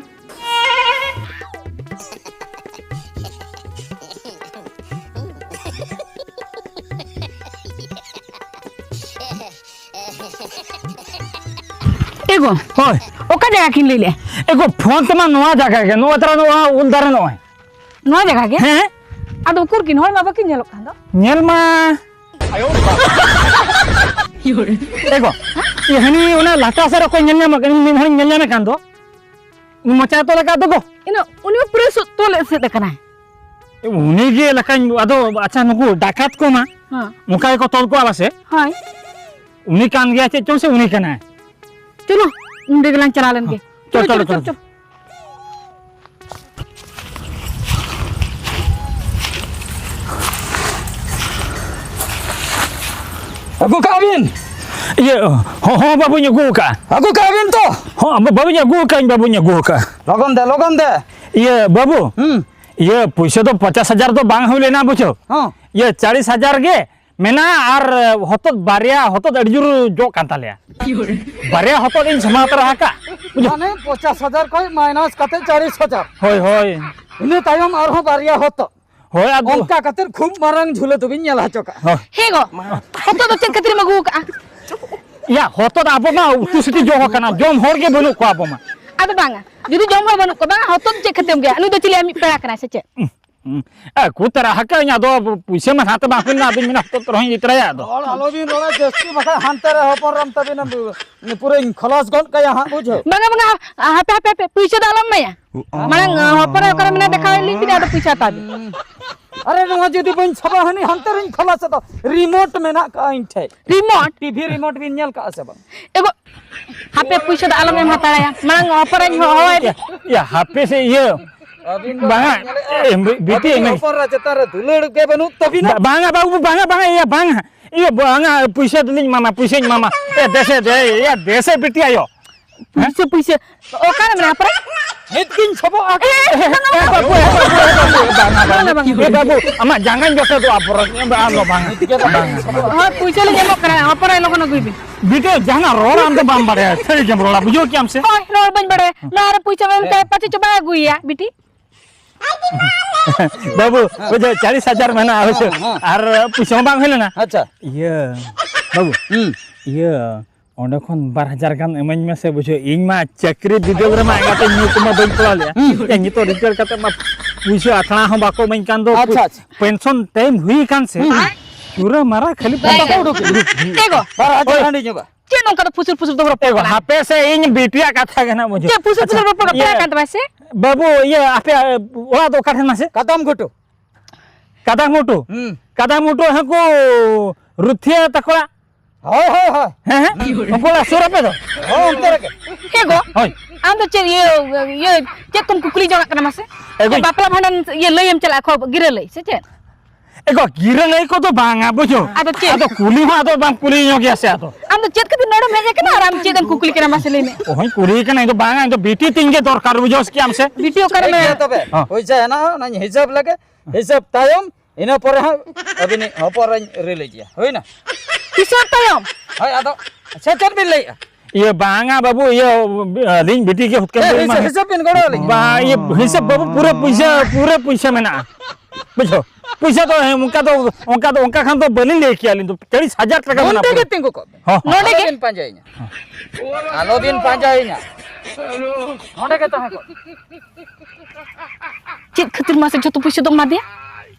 ᱮ ᱜᱚ, ᱦᱳᱭ᱾ ᱚᱠᱟ ᱡᱟᱭᱜᱟ ᱠᱤᱱ ᱞᱟᱹᱭ ᱞᱮᱜᱼᱟ? ᱮ ᱜᱚ, ᱯᱷᱳᱱ ᱛᱮᱢᱟ ᱱᱚᱣᱟ ᱡᱟᱭᱜᱟ ᱜᱮ, ᱱᱚᱣᱟ ᱛᱟᱨᱟ, ᱱᱚᱣᱟ ᱩᱞ ᱫᱟᱨᱮ ᱱᱚᱜᱼᱚᱭ᱾ ᱱᱚᱣᱟ ᱡᱟᱭᱜᱟ ᱜᱮ? ᱦᱮᱸ᱾ ᱟᱫᱚ ᱩᱠᱩᱨ ᱠᱤᱱ ᱦᱚᱲ ᱢᱟ ᱵᱟᱹᱠᱤᱱ ᱧᱮᱞᱚᱜ ᱠᱟᱱ ᱫᱚ? ᱧᱮᱞ ᱢᱟ᱾ ᱮ ᱜᱚ, ᱮ ᱦᱟᱹᱱᱤ ᱚᱱᱟ ᱞᱟᱴᱟ ᱥᱮᱫ ᱨᱮ ᱚᱠᱚᱭ ᱧᱮᱞ ᱧᱟᱢᱚᱜ ᱠᱟᱱᱟ? ᱢᱤᱫ ᱦᱚᱲᱤᱧ ᱧᱮᱞ ᱧᱟᱢᱮ ᱠᱟᱱ ᱫᱚ᱾ ᱩᱱᱤ ᱢᱚᱪᱟ ᱛᱚ ᱞᱮᱠᱟ ᱫᱚ ᱜᱚ᱾ ᱤᱱᱟᱹ ᱩᱱᱤ ᱢᱟ ᱯᱩᱨᱟᱹ ᱥᱚ-, ᱛᱚᱞ ᱮᱥᱮᱫ ᱟᱠᱟᱱᱟᱭ᱾ ᱩᱱᱤ ᱜᱮ ᱞᱮᱠᱟᱧ, ᱟᱫᱚ ᱟᱪᱪᱷᱟ, ᱱᱩᱠᱩ ᱰᱟᱠᱟᱛ ᱠᱚ ᱢᱟ ᱦᱮᱸ᱾ ᱚᱱᱠᱟ ᱜᱮᱠᱚ ᱛᱚᱞ ᱠᱚᱣᱟ ᱯᱟᱥᱮ? ᱦᱳᱭ᱾ ᱩᱱᱤ ᱠᱟᱱ ᱜᱮᱭᱟ ᱪᱮᱫ ᱪᱚᱝ ᱥᱮ ᱩᱱᱤ ᱠᱟᱱᱟᱭ? ᱪᱚᱞᱚ, ᱚᱸᱰᱮ ᱜᱮᱞᱟᱝ ᱪᱟᱞᱟᱣ ᱞᱮᱱ ᱜᱮ᱾ ᱦᱚᱸ᱾ ᱪᱚᱞ, ᱪᱚᱞᱚ, ᱪᱚᱞᱚ, ᱪᱚᱞᱚ, ᱪᱚᱞᱚ, ᱪᱚᱞᱚ᱾ ᱪᱚᱞᱚ᱾ ᱟᱹᱜᱩ ᱠᱟᱜ ᱵᱤᱱ᱾ ᱤᱭᱟᱹ, ᱦᱚᱸ, ᱦᱚᱸ, ᱵᱟᱹᱵᱩᱧ ᱟᱹᱜᱩ ᱟᱠᱟᱜᱼᱟ᱾ ᱟᱹᱜᱩ ᱠᱟᱜ ᱵᱤᱱ ᱛᱚ᱾ ᱦᱚᱸ, ᱵᱟᱹᱵᱩᱧ ᱟᱹᱜᱩ ᱟᱠᱟᱜᱼᱟ, ᱵᱟᱹᱵᱩᱧ ᱟᱹᱜᱩ ᱟᱠᱟᱜᱼᱟ᱾ ᱞᱚᱜᱚᱱ ᱫᱮ, ᱞᱚᱜᱚᱱ ᱫᱮ᱾ ᱤᱭᱟᱹ, ᱵᱟᱹᱵᱩ᱾ ᱦᱩᱸ᱾ ᱤᱭᱟᱹ, ᱯᱩᱭᱥᱟᱹ ᱫᱚ ᱯᱚᱧᱪᱟᱥ ᱦᱟᱡᱟᱨ ᱫᱚ ᱵᱟᱝ ᱦᱩᱭ ᱞᱮᱱᱟ, ᱵᱩᱡᱷᱟᱹᱣ᱾ ᱦᱚᱸ᱾ ᱤᱭᱟᱹ, ᱪᱟᱞᱤᱥ ᱦᱟᱡᱟᱨ ᱜᱮ ᱢᱮᱱᱟᱜᱼᱟ᱾ ᱟᱨ ᱦᱚᱛᱚᱫ ᱵᱟᱨᱭᱟ, ᱦᱚᱛᱚᱫ ᱟᱹᱰᱤ ᱡᱳᱨ ᱡᱚᱜ ᱠᱟᱱ ᱛᱟᱞᱮᱭᱟ᱾ ᱵᱟᱨᱭᱟ ᱦᱚᱛᱚᱫ ᱤᱧ ᱥᱟᱢᱟᱣ ᱛᱚᱨᱟ ᱟᱠᱟᱫ, ᱵᱩᱡᱷᱟᱹᱣ᱾ ᱢᱟᱱᱮ ᱯᱚᱧᱪᱟᱥ ᱦᱟᱡᱟᱨ ᱠᱷᱚᱱ ᱢᱟᱭᱱᱟᱥ ᱠᱟᱛᱮ ᱪᱟᱞᱤᱥ ᱦᱟᱡᱟᱨ᱾ ᱦᱳᱭ, ᱦᱳᱭ᱾ ᱤᱱᱟᱹ ᱛᱟᱭᱚᱢ ᱟᱨᱦᱚᱸ ᱵᱟᱨᱭᱟ ᱦᱚᱛᱚᱫ᱾ ᱦᱳᱭ, ᱟᱫᱚ ᱚᱱᱠᱟ ᱠᱟᱛᱮ ᱠᱷᱩᱵ ᱢᱟᱨᱟᱝ ᱡᱷᱩᱞᱟᱹ ᱫᱚᱵᱤᱱ ᱧᱮᱞ ᱦᱚᱪᱚ ᱠᱟᱜᱼᱟ᱾ ᱦᱳᱭ᱾ ᱦᱮᱸ ᱜᱚ, ᱦᱚᱛᱚᱫ ᱫᱚ ᱪᱮᱫ ᱠᱷᱟᱹᱛᱤᱨᱮᱢ ᱟᱹᱜᱩ ᱟᱠᱟᱜᱼᱟ? ᱭᱟ, ᱦᱚᱛᱚᱫ ᱟᱵᱚ ᱢᱟ ᱩᱛᱩ ᱥᱤᱴᱤ ᱡᱚ ᱟᱠᱟᱱᱟ, ᱡᱚᱢ ᱦᱚᱲ ᱜᱮ ᱵᱟᱹᱱᱩᱜ ᱠᱚᱣᱟ ᱟᱵᱚ ᱢᱟ᱾ ᱟᱫᱚ ᱵᱟᱝᱟ, ᱡᱩᱫᱤ ᱡᱚᱢ ᱦᱚᱲ ᱵᱟᱹᱱᱩᱜ ᱠᱚᱣᱟ, ᱵᱟᱝᱟ, ᱦᱚᱛᱚᱫ ᱪᱮᱫ ᱠᱷᱟᱹᱛᱤᱨ ᱮᱢ ᱟᱹᱜᱩᱭᱟ? ᱱᱩᱭ ᱫᱚ ᱪᱤᱞᱤ ᱟᱢᱤᱡ ᱯᱮᱲᱟ ᱠᱟᱱᱟᱭ ᱥᱮ ᱪᱮᱫ? ᱦᱩᱸ, ᱦᱩᱸ᱾ ᱟᱹᱜᱩ ᱛᱟᱨᱟ ᱟᱠᱟᱫ ᱟᱹᱧ, ᱟᱫᱚ ᱯᱩᱭᱥᱟᱹ ᱢᱟ ᱱᱟᱦᱟᱜ ᱵᱟᱝ ᱦᱩᱭ ᱞᱮᱱᱟ, ᱟᱫᱚᱧ ᱢᱮᱱᱟ ᱦᱚᱛᱚᱫ ᱨᱚᱦᱚᱧ ᱤᱫᱤ ᱛᱚᱨᱟᱭᱟ ᱟᱫᱚ᱾ ᱦᱚᱲ ᱟᱞᱚᱵᱤᱱ ᱨᱚᱲᱟ ᱡᱟᱹᱥᱛᱤ, ᱵᱟᱠᱷᱟᱱ ᱦᱟᱱᱛᱮ ᱨᱮ ᱦᱚᱯᱚᱱ ᱨᱟᱢ ᱛᱟᱹᱵᱤᱱᱟ, ᱯᱩᱨᱟᱹᱧ ᱠᱷᱚᱞᱟᱥ ᱜᱚᱫ ᱠᱟᱭᱟ ᱦᱟᱸᱜ, ᱵᱩᱡᱷᱟᱹᱣ᱾ ᱵᱟᱝᱟ, ᱵᱟᱝᱟ, ᱦᱟᱯᱮ, ᱦᱟᱯᱮ, ᱦᱟᱯᱮ, ᱯᱩᱭᱥᱟᱹ ᱫᱚ ᱟᱞᱚᱢ ᱮᱢᱟᱭᱟ᱾ ᱢᱟᱲᱟᱝ, ᱦᱚᱯᱚᱱ ᱨᱟᱭ ᱚᱠᱟᱨᱮ ᱢᱮᱱᱟᱭᱟ ᱫᱮᱠᱷᱟᱣ ᱟᱹᱞᱤᱧ ᱵᱤᱱ, ᱟᱫᱚ ᱯᱩᱭᱥᱟᱹ ᱦᱟᱛᱟᱣ ᱵᱤᱱ᱾ ᱟᱨᱮ, ᱱᱚᱣᱟ ᱡᱩᱫᱤ ᱵᱟᱹᱧ ᱥᱟᱵᱟ, ᱦᱟᱹᱱᱤ ᱦᱟᱱᱛᱮ ᱨᱤᱧ ᱠᱷᱚᱞᱟᱥ ᱮᱫᱟ᱾ ᱨᱤᱢᱳᱴ ᱢᱮᱱᱟᱜ ᱠᱟᱜᱼᱟ ᱤᱧ ᱴᱷᱮᱡ᱾ ᱨᱤᱢᱳᱴ? ᱴᱤᱵᱷᱤ ᱨᱤᱢᱳᱴ ᱵᱤᱱ ᱧᱮᱞ ᱠᱟᱜᱼᱟ ᱥᱮ ᱵᱟᱝ? ᱮ ᱜᱚ, ᱦᱟᱯᱮ, ᱯᱩᱭᱥᱟᱹ ᱫᱚ ᱟᱞᱚᱢ ᱮᱢ ᱦᱟᱛᱟᱲᱟᱭᱟ᱾ ᱢᱟᱲᱟᱝ ᱦᱚᱯᱚᱱ ᱨᱟᱧ ᱦᱚᱦᱚᱣᱟᱭ ᱫᱮ᱾ ᱭᱟ, ᱦᱟᱯᱮ ᱥᱮ, ᱤᱭᱟᱹ, ᱟᱹᱵᱤᱱ ᱫᱚ ᱵᱟᱝᱟ, ᱧᱮᱞᱮᱫᱼᱟ᱾ ᱮ, ᱵᱤ-, ᱵᱤᱴᱤ ᱟᱹᱵᱤᱱ ᱮᱢᱮᱧ᱾ ᱦᱚᱯᱚᱱ ᱨᱟ ᱪᱮᱛᱟᱱ ᱨᱮ ᱫᱩᱞᱟᱹᱲ ᱜᱮ ᱵᱟᱹᱱᱩᱜ ᱛᱟᱹᱵᱤᱱᱟ᱾ ᱵᱟ-, ᱵᱟᱝᱟ ᱵᱟᱹᱵᱩ, ᱵᱟᱝᱟ, ᱵᱟᱝᱟ, ᱤᱭᱟᱹ, ᱵᱟᱝᱟ, ᱤᱭᱟᱹ, ᱵᱟᱝᱟ, ᱯᱩᱭᱥᱟᱹ ᱫᱚᱞᱤᱧ ᱮᱢᱟᱢᱟ, ᱯᱩᱭᱥᱟᱹᱧ ᱮᱢᱟᱢᱟ᱾ ᱮ, ᱫᱮᱥᱮ, ᱫᱮ, ᱭᱟ, ᱫᱮᱥᱮ ᱵᱤᱴᱤ ᱟᱭᱳ᱾ ᱯᱩᱭᱥᱟᱹ, ᱯᱩᱭᱥᱟᱹ᱾ ᱚᱠᱟᱨᱮ ᱢᱮᱱᱟᱜᱼᱟ, ᱯᱚᱨᱮ? ᱱᱤᱛ ᱜᱤᱧ ᱥᱚᱵᱚᱜ ᱟᱠᱟᱱᱟ᱾ ᱮ, ᱵᱟᱝᱟ, ᱵᱟᱝᱟ, ᱵᱟᱝᱟ, ᱵᱟᱝᱟ, ᱵᱟᱝᱟ᱾ ᱮ, ᱵᱟᱹᱵᱩ, ᱟᱢᱟᱜ ᱡᱟᱸᱜᱟᱧ ᱡᱚᱴᱮᱫᱚᱜᱼᱟ, ᱯᱚᱨᱮ᱾ ᱵᱟᱝᱟ, ᱵᱟᱝᱟ, ᱵᱟᱝᱟ᱾ ᱦᱳᱭ, ᱯᱩᱭᱥᱟᱹ ᱞᱤᱧ ᱮᱢᱚᱜ ᱠᱟᱱᱟ, ᱯᱚᱨᱮ ᱞᱚᱜᱚᱱ ᱟᱹᱜᱩᱭ ᱵᱤᱱ᱾ ᱵᱤᱴᱤ, ᱡᱟᱦᱟᱱᱟᱜ ᱨᱚᱲ ᱟᱢ ᱫᱚ ᱵᱟᱢ ᱵᱟᱲᱟᱭᱟ, ᱥᱟᱹᱨᱤ ᱜᱮᱢ ᱨᱚᱲᱟ, ᱵᱩᱡᱷᱟᱹᱣ ᱠᱮᱜᱼᱟᱢ ᱥᱮ? ᱦᱳᱭ, ᱨᱚᱲ ᱵᱟᱹᱧ ᱵᱟᱲᱟᱭᱟ᱾ ᱱᱚᱣᱟ ᱨᱮ ᱯᱩᱭᱥᱟᱹ ᱵᱟᱭ ᱟᱹᱜᱩᱭᱟ, ᱵᱤᱴᱤ᱾ ᱵᱟᱹᱵᱩ, ᱵᱩᱡᱷᱟᱹᱣ, ᱪᱟᱞᱤᱥ ᱦᱟᱡᱟᱨ ᱢᱮᱱᱟᱜᱼᱟ, ᱵᱩᱡᱷᱟᱹᱣ᱾ ᱦᱮᱸ, ᱦᱮᱸ᱾ ᱟᱨ ᱯᱩᱭᱥᱟᱹ ᱦᱚᱸ ᱵᱟᱝ ᱦᱩᱭ ᱞᱮᱱᱟ᱾ ᱟᱪᱪᱷᱟ᱾ ᱤᱭᱟᱹ, ᱵᱟᱹᱵᱩ, ᱦᱩᱸ᱾ ᱤᱭᱟᱹ, ᱚᱸᱰᱮ ᱠᱷᱚᱱ ᱵᱟᱨ ᱦᱟᱡᱟᱨ ᱜᱟᱱ ᱤᱢᱟᱹᱧ ᱢᱮᱥᱮ, ᱵᱩᱡᱷᱟᱹᱣ᱾ ᱤᱧ ᱢᱟ ᱪᱟᱹᱠᱨᱤ ᱵᱤᱫᱟᱹᱞ ᱨᱮᱢᱟ ᱮᱸᱜᱟᱛᱮ ᱧᱩᱛ ᱢᱟ ᱵᱟᱹᱧ ᱯᱟᱲᱟᱣ ᱞᱮᱭᱟ᱾ ᱦᱩᱸ᱾ ᱮ, ᱱᱤᱛᱚᱜ ᱨᱤᱴᱟᱭᱟᱨ ᱠᱟᱛᱮ ᱢᱟ ᱯᱩᱭᱥᱟᱹ ᱟᱛᱷᱟᱲᱟ ᱦᱚᱸ ᱵᱟᱠᱚ ᱤᱢᱟᱹᱧ ᱠᱟᱱ ᱫᱚ᱾ ᱟᱪᱪᱷᱟ, ᱟᱪᱪᱷᱟ᱾ ᱯᱮᱱᱥᱚᱱ ᱴᱟᱭᱤᱢ ᱦᱩᱭ ᱟᱠᱟᱱ ᱥᱮ᱾ ᱦᱩᱸ᱾ ᱪᱩᱨᱟᱹ ᱢᱟᱨᱟ ᱠᱷᱟᱹᱞᱤ ᱯᱟᱛᱟ ᱠᱚ ᱩᱰᱩᱠ᱾ ᱮ ᱜᱚ᱾ ᱵᱟᱨ ᱦᱟᱡᱟᱨ ᱦᱳᱭ᱾ ᱦᱟᱺᱰᱤ ᱧᱚᱜᱟ᱾ ᱪᱮᱫ ᱱᱚᱝᱠᱟ ᱫᱚ ᱯᱷᱩᱥᱩᱨ ᱯᱷᱩᱥᱩᱨ ᱫᱚ ᱨᱚᱯᱚᱲ ᱮ ᱜᱚ, ᱠᱟᱱᱟ? ᱦᱟᱯᱮ ᱥᱮ, ᱤᱧ ᱵᱤᱴᱤᱭᱟᱜ ᱠᱟᱛᱷᱟ ᱜᱮ ᱱᱟᱜ ᱵᱩᱡᱷᱟᱹᱣ᱾ ᱪᱮᱫ ᱯᱷᱩᱥᱩᱨ ᱯᱷᱩᱥᱩᱨ ᱟᱪᱪᱷᱟ, ᱨᱚᱯᱚᱲ ᱠᱟᱱᱟ? ᱤᱭᱟᱹ, ᱯᱮᱲᱟ ᱠᱟᱱ ᱛᱟᱢᱟ ᱥᱮ? ᱵᱟᱹᱵᱩ, ᱤᱭᱟᱹ, ᱟᱯᱮᱭᱟᱜ ᱚᱲᱟᱜ ᱫᱚ ᱚᱠᱟ ᱴᱷᱮᱱ ᱢᱟᱥᱮ? ᱠᱟᱫᱟᱢ ᱜᱷᱩᱴᱩ᱾ ᱠᱟᱫᱟᱢ ᱜᱷᱩᱴᱩ? ᱦᱩᱸ᱾ ᱠᱟᱫᱟᱢ ᱜᱷᱩᱴᱩ ᱦᱟᱹᱱᱠᱩ ᱨᱩᱛᱷᱤᱭᱟᱹ ᱛᱟᱠᱚ ᱚᱲᱟᱜ? ᱦᱳᱭ, ᱦᱳᱭ, ᱦᱳᱭ᱾ ᱦᱮᱸ, ᱦᱮᱸ? ᱩᱱᱠᱩ ᱚᱲᱟᱜ ᱥᱩᱨ ᱟᱯᱮ ᱫᱚ? ᱦᱳᱭ, ᱚᱱᱛᱮ ᱨᱮᱜᱮ᱾ ᱮ ᱜᱚ, ᱦᱳᱭ᱾ ᱟᱢ ᱫᱚ ᱪᱮᱫ ᱤᱭᱟᱹ, ᱤᱭᱟᱹ, ᱪᱮᱫ ᱠᱚᱢ ᱠᱩᱠᱞᱤ ᱡᱚᱝᱟᱜ ᱠᱟᱱᱟ ᱢᱟᱥᱮ? ᱮ ᱜᱚ᱾ ᱵᱟᱯᱞᱟ ᱵᱷᱟᱸᱰᱟᱱ ᱤᱭᱟᱹ ᱞᱟᱹᱭᱮᱢ ᱪᱟᱞᱟᱜᱼᱟ, ᱠᱷᱚᱵ-, ᱜᱤᱨᱟᱹ ᱞᱟᱹᱭ ᱥᱮ ᱪᱮᱫ? ᱮᱜᱳ, ᱜᱤᱨᱟᱹ ᱞᱟᱹᱭ ᱠᱚᱫᱚ ᱵᱟᱝᱟ, ᱵᱩᱡᱷᱟᱹᱣ᱾ ᱟᱫᱚ ᱪᱮᱫ? ᱟᱫᱚ ᱠᱩᱞᱤ ᱦᱚᱸ ᱟᱫᱚ ᱵᱟᱢ ᱠᱩᱞᱤ ᱧᱚᱜ ᱜᱮᱭᱟ ᱥᱮ ᱟᱫᱚ᱾ ᱟᱢ ᱫᱚ ᱪᱮᱫ ᱠᱷᱟᱹᱛᱤᱨ ᱱᱚᱰᱮᱢ ᱦᱮᱡ ᱟᱠᱟᱱᱟ ᱟᱨ ᱟᱢ ᱪᱮᱫ ᱮᱢ ᱠᱩᱠᱞᱤ ᱠᱟᱱᱟ, ᱢᱟᱥᱮ ᱞᱟᱹᱭ ᱢᱮ? ᱚᱦᱚᱧ ᱠᱩᱞᱤ ᱠᱟᱱᱟ, ᱤᱧ ᱫᱚ ᱵᱟᱝᱟ, ᱤᱧ ᱫᱚ ᱵᱤᱴᱤ ᱛᱤᱧ ᱜᱮ ᱫᱚᱨᱠᱟᱨ, ᱵᱩᱡᱷᱟᱹᱣ ᱠᱮᱜ ᱟᱢ ᱥᱮ? ᱵᱤᱴᱤ ᱚᱠᱟᱨᱮ ᱴᱷᱤᱠ ᱜᱮᱭᱟ ᱢᱮᱱᱟᱭᱟ? ᱛᱚᱵᱮ, ᱦᱚᱸ᱾ ᱯᱚᱭᱥᱟ ᱦᱮᱱᱟᱜᱼᱟ, ᱚᱱᱟᱧ ᱦᱤᱥᱟᱹᱵ ᱞᱮᱜᱮ, ᱦᱤᱥᱟᱹᱵ ᱛᱟᱭᱚᱢ, ᱤᱱᱟᱹ ᱯᱚᱨᱮ ᱦᱟᱸᱜ ᱟᱹᱵᱤᱱᱤᱡ ᱦᱚᱯᱚᱱ ᱨᱮᱧ ᱨᱤᱞᱤᱡᱮᱭᱟ, ᱦᱩᱭᱱᱟ? ᱦᱤᱥᱟᱹᱵ ᱛᱟᱭᱚᱢ? ᱦᱳᱭ, ᱟᱫᱚ ᱟᱪᱪᱷᱟ, ᱪᱮᱫ ᱵᱤᱱ ᱞᱟᱹᱭᱮᱜᱼᱟ? ᱤᱭᱟᱹ, ᱵᱟᱝᱟ ᱵᱟᱹᱵᱩ, ᱤᱭᱟᱹ, ᱟᱹᱞᱤᱧ ᱵᱤᱴᱤ ᱜᱮ ᱦᱩᱛᱠᱟᱹᱢ ᱦᱮᱸ, ᱞᱤᱧ ᱦᱤᱥᱟᱹᱵ, ᱮᱢᱟᱭᱟ᱾ ᱦᱤᱥᱟᱹᱵ ᱵᱤᱱ ᱜᱚᱲᱚ ᱟᱹᱞᱤᱧᱟ᱾ ᱵᱟ, ᱤᱭᱟᱹ, ᱦᱤᱥᱟᱹᱵ ᱵᱟᱹᱵᱩ, ᱯᱩᱨᱟᱹ ᱯᱩᱭᱥᱟᱹ, ᱯᱩᱨᱟᱹ ᱯᱩᱭᱥᱟᱹ ᱢᱮᱱᱟᱜᱼᱟ᱾ ᱵᱩᱡᱷᱟᱹᱣ? ᱯᱩᱭᱥᱟᱹ ᱫᱚ, ᱦᱮᱸ, ᱚᱱᱠᱟ ᱫᱚ, ᱚᱱᱠᱟ ᱫᱚ, ᱚᱱᱠᱟ ᱠᱷᱟᱱ ᱫᱚ ᱵᱟᱹᱞᱤᱧ ᱞᱟᱹᱭ ᱠᱮᱭᱟ ᱟᱹᱞᱤᱧ ᱫᱚ᱾ ᱪᱟᱹᱞᱤᱥ ᱦᱟᱡᱟᱨ ᱴᱟᱠᱟ ᱢᱮᱱᱟᱜᱼᱟ ᱱᱚᱰᱮ ᱜᱮ ᱯᱩᱨᱟᱹ᱾ ᱛᱤᱸᱜᱩ ᱠᱚᱜ ᱵᱤᱱ᱾ ᱦᱚᱸ, ᱦᱚᱸ᱾ ᱱᱚᱰᱮ ᱜᱮ᱾ ᱟᱞᱚᱵᱤᱱ ᱯᱟᱸᱡᱟᱭᱤᱧᱟ᱾ ᱟᱞᱚᱵᱤᱱ ᱯᱟᱸᱡᱟᱭᱤᱧᱟ᱾ ᱱᱚᱰᱮ ᱜᱮ ᱛᱟᱦᱮᱸ ᱠᱚᱜ ᱵᱤᱱ᱾ ᱪᱮᱫ ᱠᱷᱟᱹᱛᱤᱨ ᱢᱟᱥᱮ ᱡᱷᱚᱛᱚ ᱯᱩᱭᱥᱟᱹ ᱫᱚᱢ ᱮᱢᱟ ᱫᱮᱭᱟ?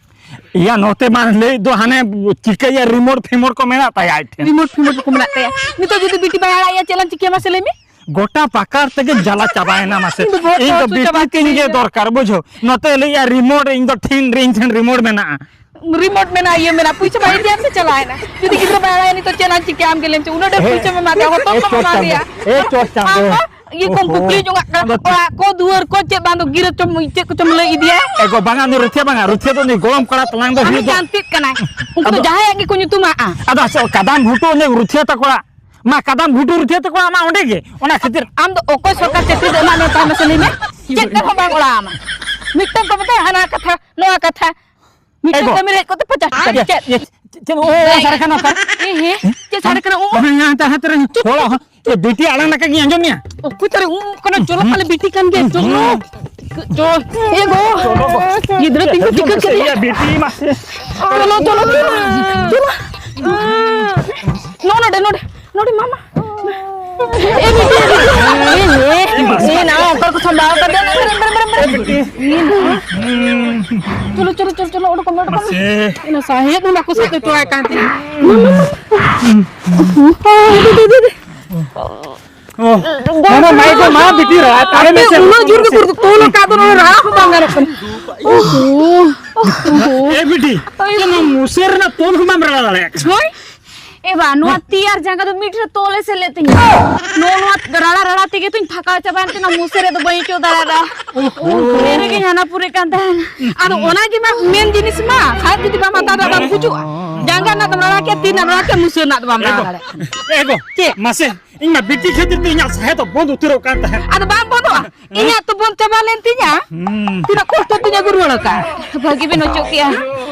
ᱤᱭᱟ, ᱱᱚᱛᱮ ᱢᱟ ᱞᱟᱹᱭ ᱫᱚ ᱦᱟᱱᱮ ᱪᱤᱠᱟᱹᱭᱟ, ᱨᱤᱢᱳᱴ ᱯᱷᱤᱢᱳᱴ ᱠᱚ ᱢᱮᱱᱟᱜ ᱛᱟᱭᱟ ᱟᱡ ᱴᱷᱮᱱ᱾ ᱨᱤᱢᱳᱴ ᱯᱷᱤᱢᱳᱴ ᱠᱚ ᱢᱮᱱᱟᱜ ᱛᱟᱭᱟ᱾ ᱱᱤᱛᱚᱜ ᱡᱩᱫᱤ ᱵᱤᱴᱤ ᱵᱟᱭ ᱟᱲᱟᱜ ᱮᱭᱟ, ᱪᱮᱫ ᱞᱟᱝ ᱪᱤᱠᱟᱹᱭᱟ ᱢᱟᱥᱮ ᱞᱟᱹᱭ ᱢᱮ? ᱜᱚᱴᱟ ᱯᱟᱠᱟᱲ ᱛᱮᱜᱮ ᱡᱟᱞᱟ ᱪᱟᱵᱟᱭᱮᱱᱟ ᱢᱟᱥᱮ᱾ ᱤᱧ ᱫᱚ ᱵᱚᱦᱚᱜ ᱤᱧ ᱫᱚ ᱦᱟᱹᱥᱩ ᱵᱤᱴᱤ ᱪᱟᱵᱟ ᱛᱤᱧ ᱜᱮ ᱠᱤᱫᱤᱧᱟ᱾ ᱫᱚᱨᱠᱟᱨ, ᱵᱩᱡᱷᱟᱹᱣ᱾ ᱱᱚᱛᱮ ᱞᱟᱹᱭᱟ ᱨᱤᱢᱳᱴ, ᱤᱧ ᱫᱚ ᱴᱷᱤᱱ ᱨᱮ ᱤᱧ ᱴᱷᱮᱱ ᱨᱤᱢᱳᱴ ᱢᱮᱱᱟᱜᱼᱟ᱾ ᱨᱤᱢᱳᱴ ᱢᱮᱱᱟᱜᱼᱟ, ᱤᱭᱟᱹ ᱢᱮᱱᱟᱜᱼᱟ, ᱯᱩᱭᱥᱟᱹ ᱵᱟᱭ ᱤᱫᱤᱭᱟ ᱥᱮ ᱪᱟᱞᱟᱣᱮᱱᱟ? ᱡᱩᱫᱤ ᱜᱤᱫᱽᱨᱟᱹ ᱵᱟᱭ ᱟᱲᱟᱜ ᱮᱭᱟ, ᱱᱤᱛᱚᱜ ᱪᱮᱫ ᱞᱟᱝ ᱪᱤᱠᱟᱹᱭᱟ? ᱟᱢ ᱜᱮ ᱞᱟᱹᱭ ᱢᱮᱥᱮ, ᱩᱱᱟᱹᱜ ᱰᱷᱮᱨ ᱮ, ᱯᱩᱭᱥᱟᱹᱢ ᱮᱢᱟ ᱫᱮᱭᱟ, ᱮ, ᱦᱚᱛᱚᱢ ᱮ, ᱪᱚᱴ ᱟᱢ ᱪᱟᱸᱫᱚ᱾ ᱫᱚ ᱤᱭᱟᱹ ᱠᱚᱢ ᱚᱦᱚ᱾ ᱠᱩᱠᱞᱤ ᱡᱚᱝᱟᱜ ᱠᱟᱱᱟ, ᱟᱫᱚ ᱚᱲᱟᱜ ᱠᱚ, ᱫᱩᱣᱟᱹᱨ ᱠᱚ, ᱪᱮᱫ ᱵᱟᱝ ᱫᱚ ᱜᱤᱨᱟᱹ ᱪᱚᱢ, ᱪᱮᱫ ᱠᱚᱪᱚᱢ ᱞᱟᱹᱭ ᱤᱫᱤᱭᱟ᱾ ᱮ ᱜᱚ, ᱵᱟᱝᱟ, ᱩᱱᱤ ᱨᱩᱛᱷᱤᱭᱟ ᱵᱟᱝᱟ, ᱨᱩᱛᱷᱤᱭᱟ ᱫᱚ ᱩᱱᱤ ᱜᱚᱲᱚᱢ ᱠᱚᱲᱟ ᱛᱟᱞᱟᱝ ᱫᱚ ᱟᱢ ᱦᱩᱭᱩᱜ ᱫᱚ᱾ ᱡᱟᱦᱟᱸ ᱛᱤᱥ ᱠᱟᱱᱟᱭ, ᱩᱱᱠᱩ ᱫᱚ ᱟᱫᱚ ᱡᱟᱦᱟᱸᱭᱟᱜ ᱜᱮᱠᱚ ᱧᱩᱛᱩᱢᱟᱜᱼᱟ᱾ ᱟᱫᱚ ᱟᱪᱪᱷᱟ, ᱠᱟᱫᱟᱢ ᱵᱷᱩᱴᱩ ᱩᱱᱤ ᱨᱩᱛᱷᱤᱭᱟ ᱛᱟᱠᱚ ᱚᱲᱟᱜ, ᱢᱟ ᱠᱟᱫᱟᱢ ᱵᱷᱩᱴᱩ ᱨᱩᱛᱷᱤᱭᱟ ᱛᱟᱠᱚ ᱚᱲᱟᱜ ᱢᱟ ᱚᱸᱰᱮ ᱜᱮ, ᱚᱱᱟ ᱠᱷᱟᱹᱛᱤᱨ᱾ ᱟᱢ ᱫᱚ ᱚᱠᱚᱭ ᱥᱚᱨᱠᱟᱨ ᱪᱟᱹᱠᱨᱤ ᱫᱚ ᱮᱢᱟᱜ ᱢᱮ ᱛᱟᱭ ᱢᱟᱥᱮ ᱞᱟᱹᱭ ᱢᱮ? ᱪᱮᱫ ᱛᱮᱦᱚᱸ ᱵᱟᱝ ᱚᱲᱟᱜ ᱟᱢᱟ᱾ ᱢᱤᱫᱴᱟᱝ ᱠᱚ ᱢᱮᱛᱟᱭᱟ ᱦᱟᱱᱟ ᱠᱟᱛᱷᱟ, ᱱᱚᱣᱟ ᱠᱟᱛᱷᱟ᱾ ᱮ ᱢᱤᱫᱴᱟᱝ ᱜᱚ᱾ ᱠᱟᱹᱢᱤ ᱞᱟᱹᱜᱤᱫ ᱠᱚᱛᱮ ᱯᱚᱪᱟᱥ ᱴᱟᱠᱟ᱾ ᱪᱮᱫ? ᱪᱮᱫ? ᱪᱮᱫ? ᱚ, ᱚ, ᱥᱟᱲᱮ ᱠᱷᱟᱱ ᱚᱠᱟᱨᱮ? ᱮ, ᱦᱮᱸ? ᱪᱮᱫ ᱥᱟᱲᱮ ᱠᱟᱱᱟ? ᱚ, ᱚ, ᱦᱮᱸ, ᱦᱮᱸ, ᱦᱟᱱᱛᱮ, ᱦᱟᱱᱛᱮ ᱨᱮ ᱦᱚᱲ, ᱦᱚᱲ, ᱮ, ᱵᱤᱴᱤ ᱟᱲᱟᱝ ᱞᱮᱠᱟ ᱜᱤᱧ ᱟᱸᱡᱚᱢ ᱢᱮᱭᱟ᱾ ᱚᱠᱚᱭ ᱛᱟᱞᱮ ᱩᱢᱩᱜ ᱠᱟᱱᱟ? ᱪᱚᱞᱚ ᱛᱟᱞᱮ ᱵᱤᱴᱤ ᱠᱟᱱ ᱜᱮᱭᱟ, ᱪᱚᱞᱚ᱾ ᱪᱚᱞᱚ᱾ ᱮ ᱜᱚ᱾ ᱪᱚᱞᱚ ᱜᱚ᱾ ᱜᱤᱫᱽᱨᱟᱹ ᱛᱤᱧ ᱠᱚ ᱪᱤᱠᱟᱹ ᱠᱮᱫᱮᱭᱟ? ᱵᱤᱴᱤ ᱢᱟᱥᱮ᱾ ᱪᱚᱞᱚ, ᱪᱚᱞᱚ, ᱪᱚᱞᱚ᱾ ᱪᱚᱞᱚ᱾ ᱱᱚ-, ᱱᱚᱰᱮ, ᱱᱚᱰᱮ, ᱱᱚᱰᱮ ᱢᱟᱢᱟ᱾ ᱮ ᱵᱤᱴᱤ, ᱮ ᱵᱤᱴᱤ᱾ ᱮ, ᱮ, ᱮ, ᱱᱟ, ᱚᱠᱟ ᱨᱮᱠᱚ ᱥᱟᱢᱵᱟᱣ ᱠᱟᱫᱮᱭᱟ? ᱱᱟ, ᱱᱟ, ᱱᱟ, ᱱᱟ, ᱱᱟ, ᱱᱟ᱾ ᱪᱚᱞᱚ, ᱪᱚᱞᱚ, ᱪᱚᱞᱚ, ᱪᱚᱞᱚ, ᱚᱰᱚᱠ ᱠᱚᱢ, ᱚᱰᱚᱠ ᱠᱚᱢ᱾ ᱢᱟᱥᱮ᱾ ᱚᱱᱟ ᱥᱟᱦᱮᱫ ᱦᱚᱸ ᱵᱟᱠᱚ ᱥᱟᱵ ᱦᱚᱪᱚᱣᱟᱭ ᱠᱟᱱ ᱛᱟᱦᱮᱸᱫ᱾ ᱚ, ᱢᱟᱢᱟ, ᱢᱟᱭ ᱫᱚ ᱢᱟ ᱵᱤᱴᱤ ᱨᱟ, ᱛᱟᱦᱮᱸ ᱟᱯᱮ ᱢᱮᱥᱮ᱾ ᱩᱱᱟᱹᱜ ᱡᱳᱨ ᱜᱮ ᱠᱚ ᱛᱚᱞ ᱟᱠᱟᱫ ᱫᱚ, ᱱᱚᱰᱮ ᱨᱟᱲᱟ ᱦᱚᱸ ᱵᱟᱝ ᱜᱟᱱᱚᱜ ᱠᱟᱱᱟ᱾ ᱳᱦᱳ, ᱳᱦᱳ᱾ ᱮ ᱵᱤᱴᱤ, ᱚᱱᱟ ᱢᱩᱥᱟᱹᱨ ᱨᱮᱱᱟᱜ ᱛᱚᱞ ᱦᱚᱸ ᱵᱟᱢ ᱨᱟᱲᱟ ᱫᱟᱲᱮᱭᱟᱜ ᱠᱟᱱᱟ᱾ ᱦᱳᱭ᱾ ᱮ ᱵᱟ, ᱱᱚᱣᱟ ᱛᱤ ᱟᱨ ᱡᱟᱸᱜᱟ ᱫᱚ ᱢᱤᱫ ᱨᱮ ᱛᱚᱞ ᱮᱥᱮᱫ ᱞᱮᱫ ᱛᱤᱧᱟ᱾ ᱱᱚᱣᱟ, ᱱᱚᱣᱟ ᱨᱟᱲᱟ ᱨᱟᱲᱟ ᱛᱮᱜᱮ ᱛᱚᱧ ᱛᱷᱟᱠᱟᱣ ᱪᱟᱵᱟᱭᱮᱱ ᱛᱮ ᱱᱚᱣᱟ ᱢᱩᱥᱟᱹᱨᱟ ᱫᱚ ᱵᱟᱹᱧ ᱚᱪᱚᱜ ᱫᱟᱲᱮᱭᱟᱫᱟ᱾ ᱩᱱ ᱨᱮᱜᱮᱧ ᱦᱟᱱᱟ ᱯᱩᱨᱤ ᱠᱟᱱ ᱛᱟᱦᱮᱱ᱾ ᱟᱫᱚ ᱚᱱᱟ ᱜᱮ ᱢᱟ ᱢᱮᱱ ᱡᱤᱱᱤᱥ ᱢᱟ, ᱥᱟᱦᱮᱵ ᱡᱩᱫᱤ ᱵᱟᱢ ᱦᱟᱛᱟᱣ ᱫᱟᱲᱮᱭᱟᱜᱼᱟ, ᱵᱟᱢ ᱜᱩᱡᱩᱜᱼᱟ᱾ ᱡᱟᱸᱜᱟ ᱨᱮᱱᱟᱜ ᱫᱚᱢ ᱨᱟᱲᱟ ᱠᱮᱫ, ᱛᱤ ᱨᱮᱱᱟᱜ ᱨᱟᱲᱟ ᱠᱮᱫ, ᱢᱩᱥᱟᱹᱨᱟ ᱨᱮᱱᱟᱜ ᱫᱚ ᱵᱟᱢ ᱨᱟᱲᱟ ᱫᱟᱲᱮᱭᱟᱜ ᱠᱟᱱᱟ᱾ ᱮ ᱜᱚ, ᱪᱮᱫ? ᱢᱟᱥᱮ, ᱤᱧ ᱢᱟ ᱵᱤᱴᱤ ᱠᱷᱟᱹᱛᱤᱨ ᱛᱮ ᱤᱧᱟᱹᱜ ᱥᱟᱦᱮᱫ ᱫᱚ ᱵᱚᱱᱫ ᱩᱛᱟᱹᱨᱚᱜ ᱠᱟᱱ ᱛᱟᱦᱮᱸᱫ᱾ ᱟᱫᱚ ᱵᱟᱝ ᱵᱚᱱᱫᱚᱜᱼᱟ? ᱤᱧᱟᱹᱜ ᱛᱚ ᱵᱚᱱᱫ ᱪᱟᱵᱟ ᱞᱮᱱ ᱛᱤᱧᱟ᱾ ᱦᱩᱸ᱾ ᱛᱤᱱᱟᱹᱜ ᱠᱚᱥᱴᱚ ᱛᱤᱧ ᱟᱹᱜᱩ ᱨᱩᱣᱟᱹᱲ ᱟᱠᱟᱫ᱾ ᱵᱷᱟᱹᱜᱤ ᱵᱤᱱ ᱚᱪᱚᱜ ᱠᱮᱜᱼᱟ᱾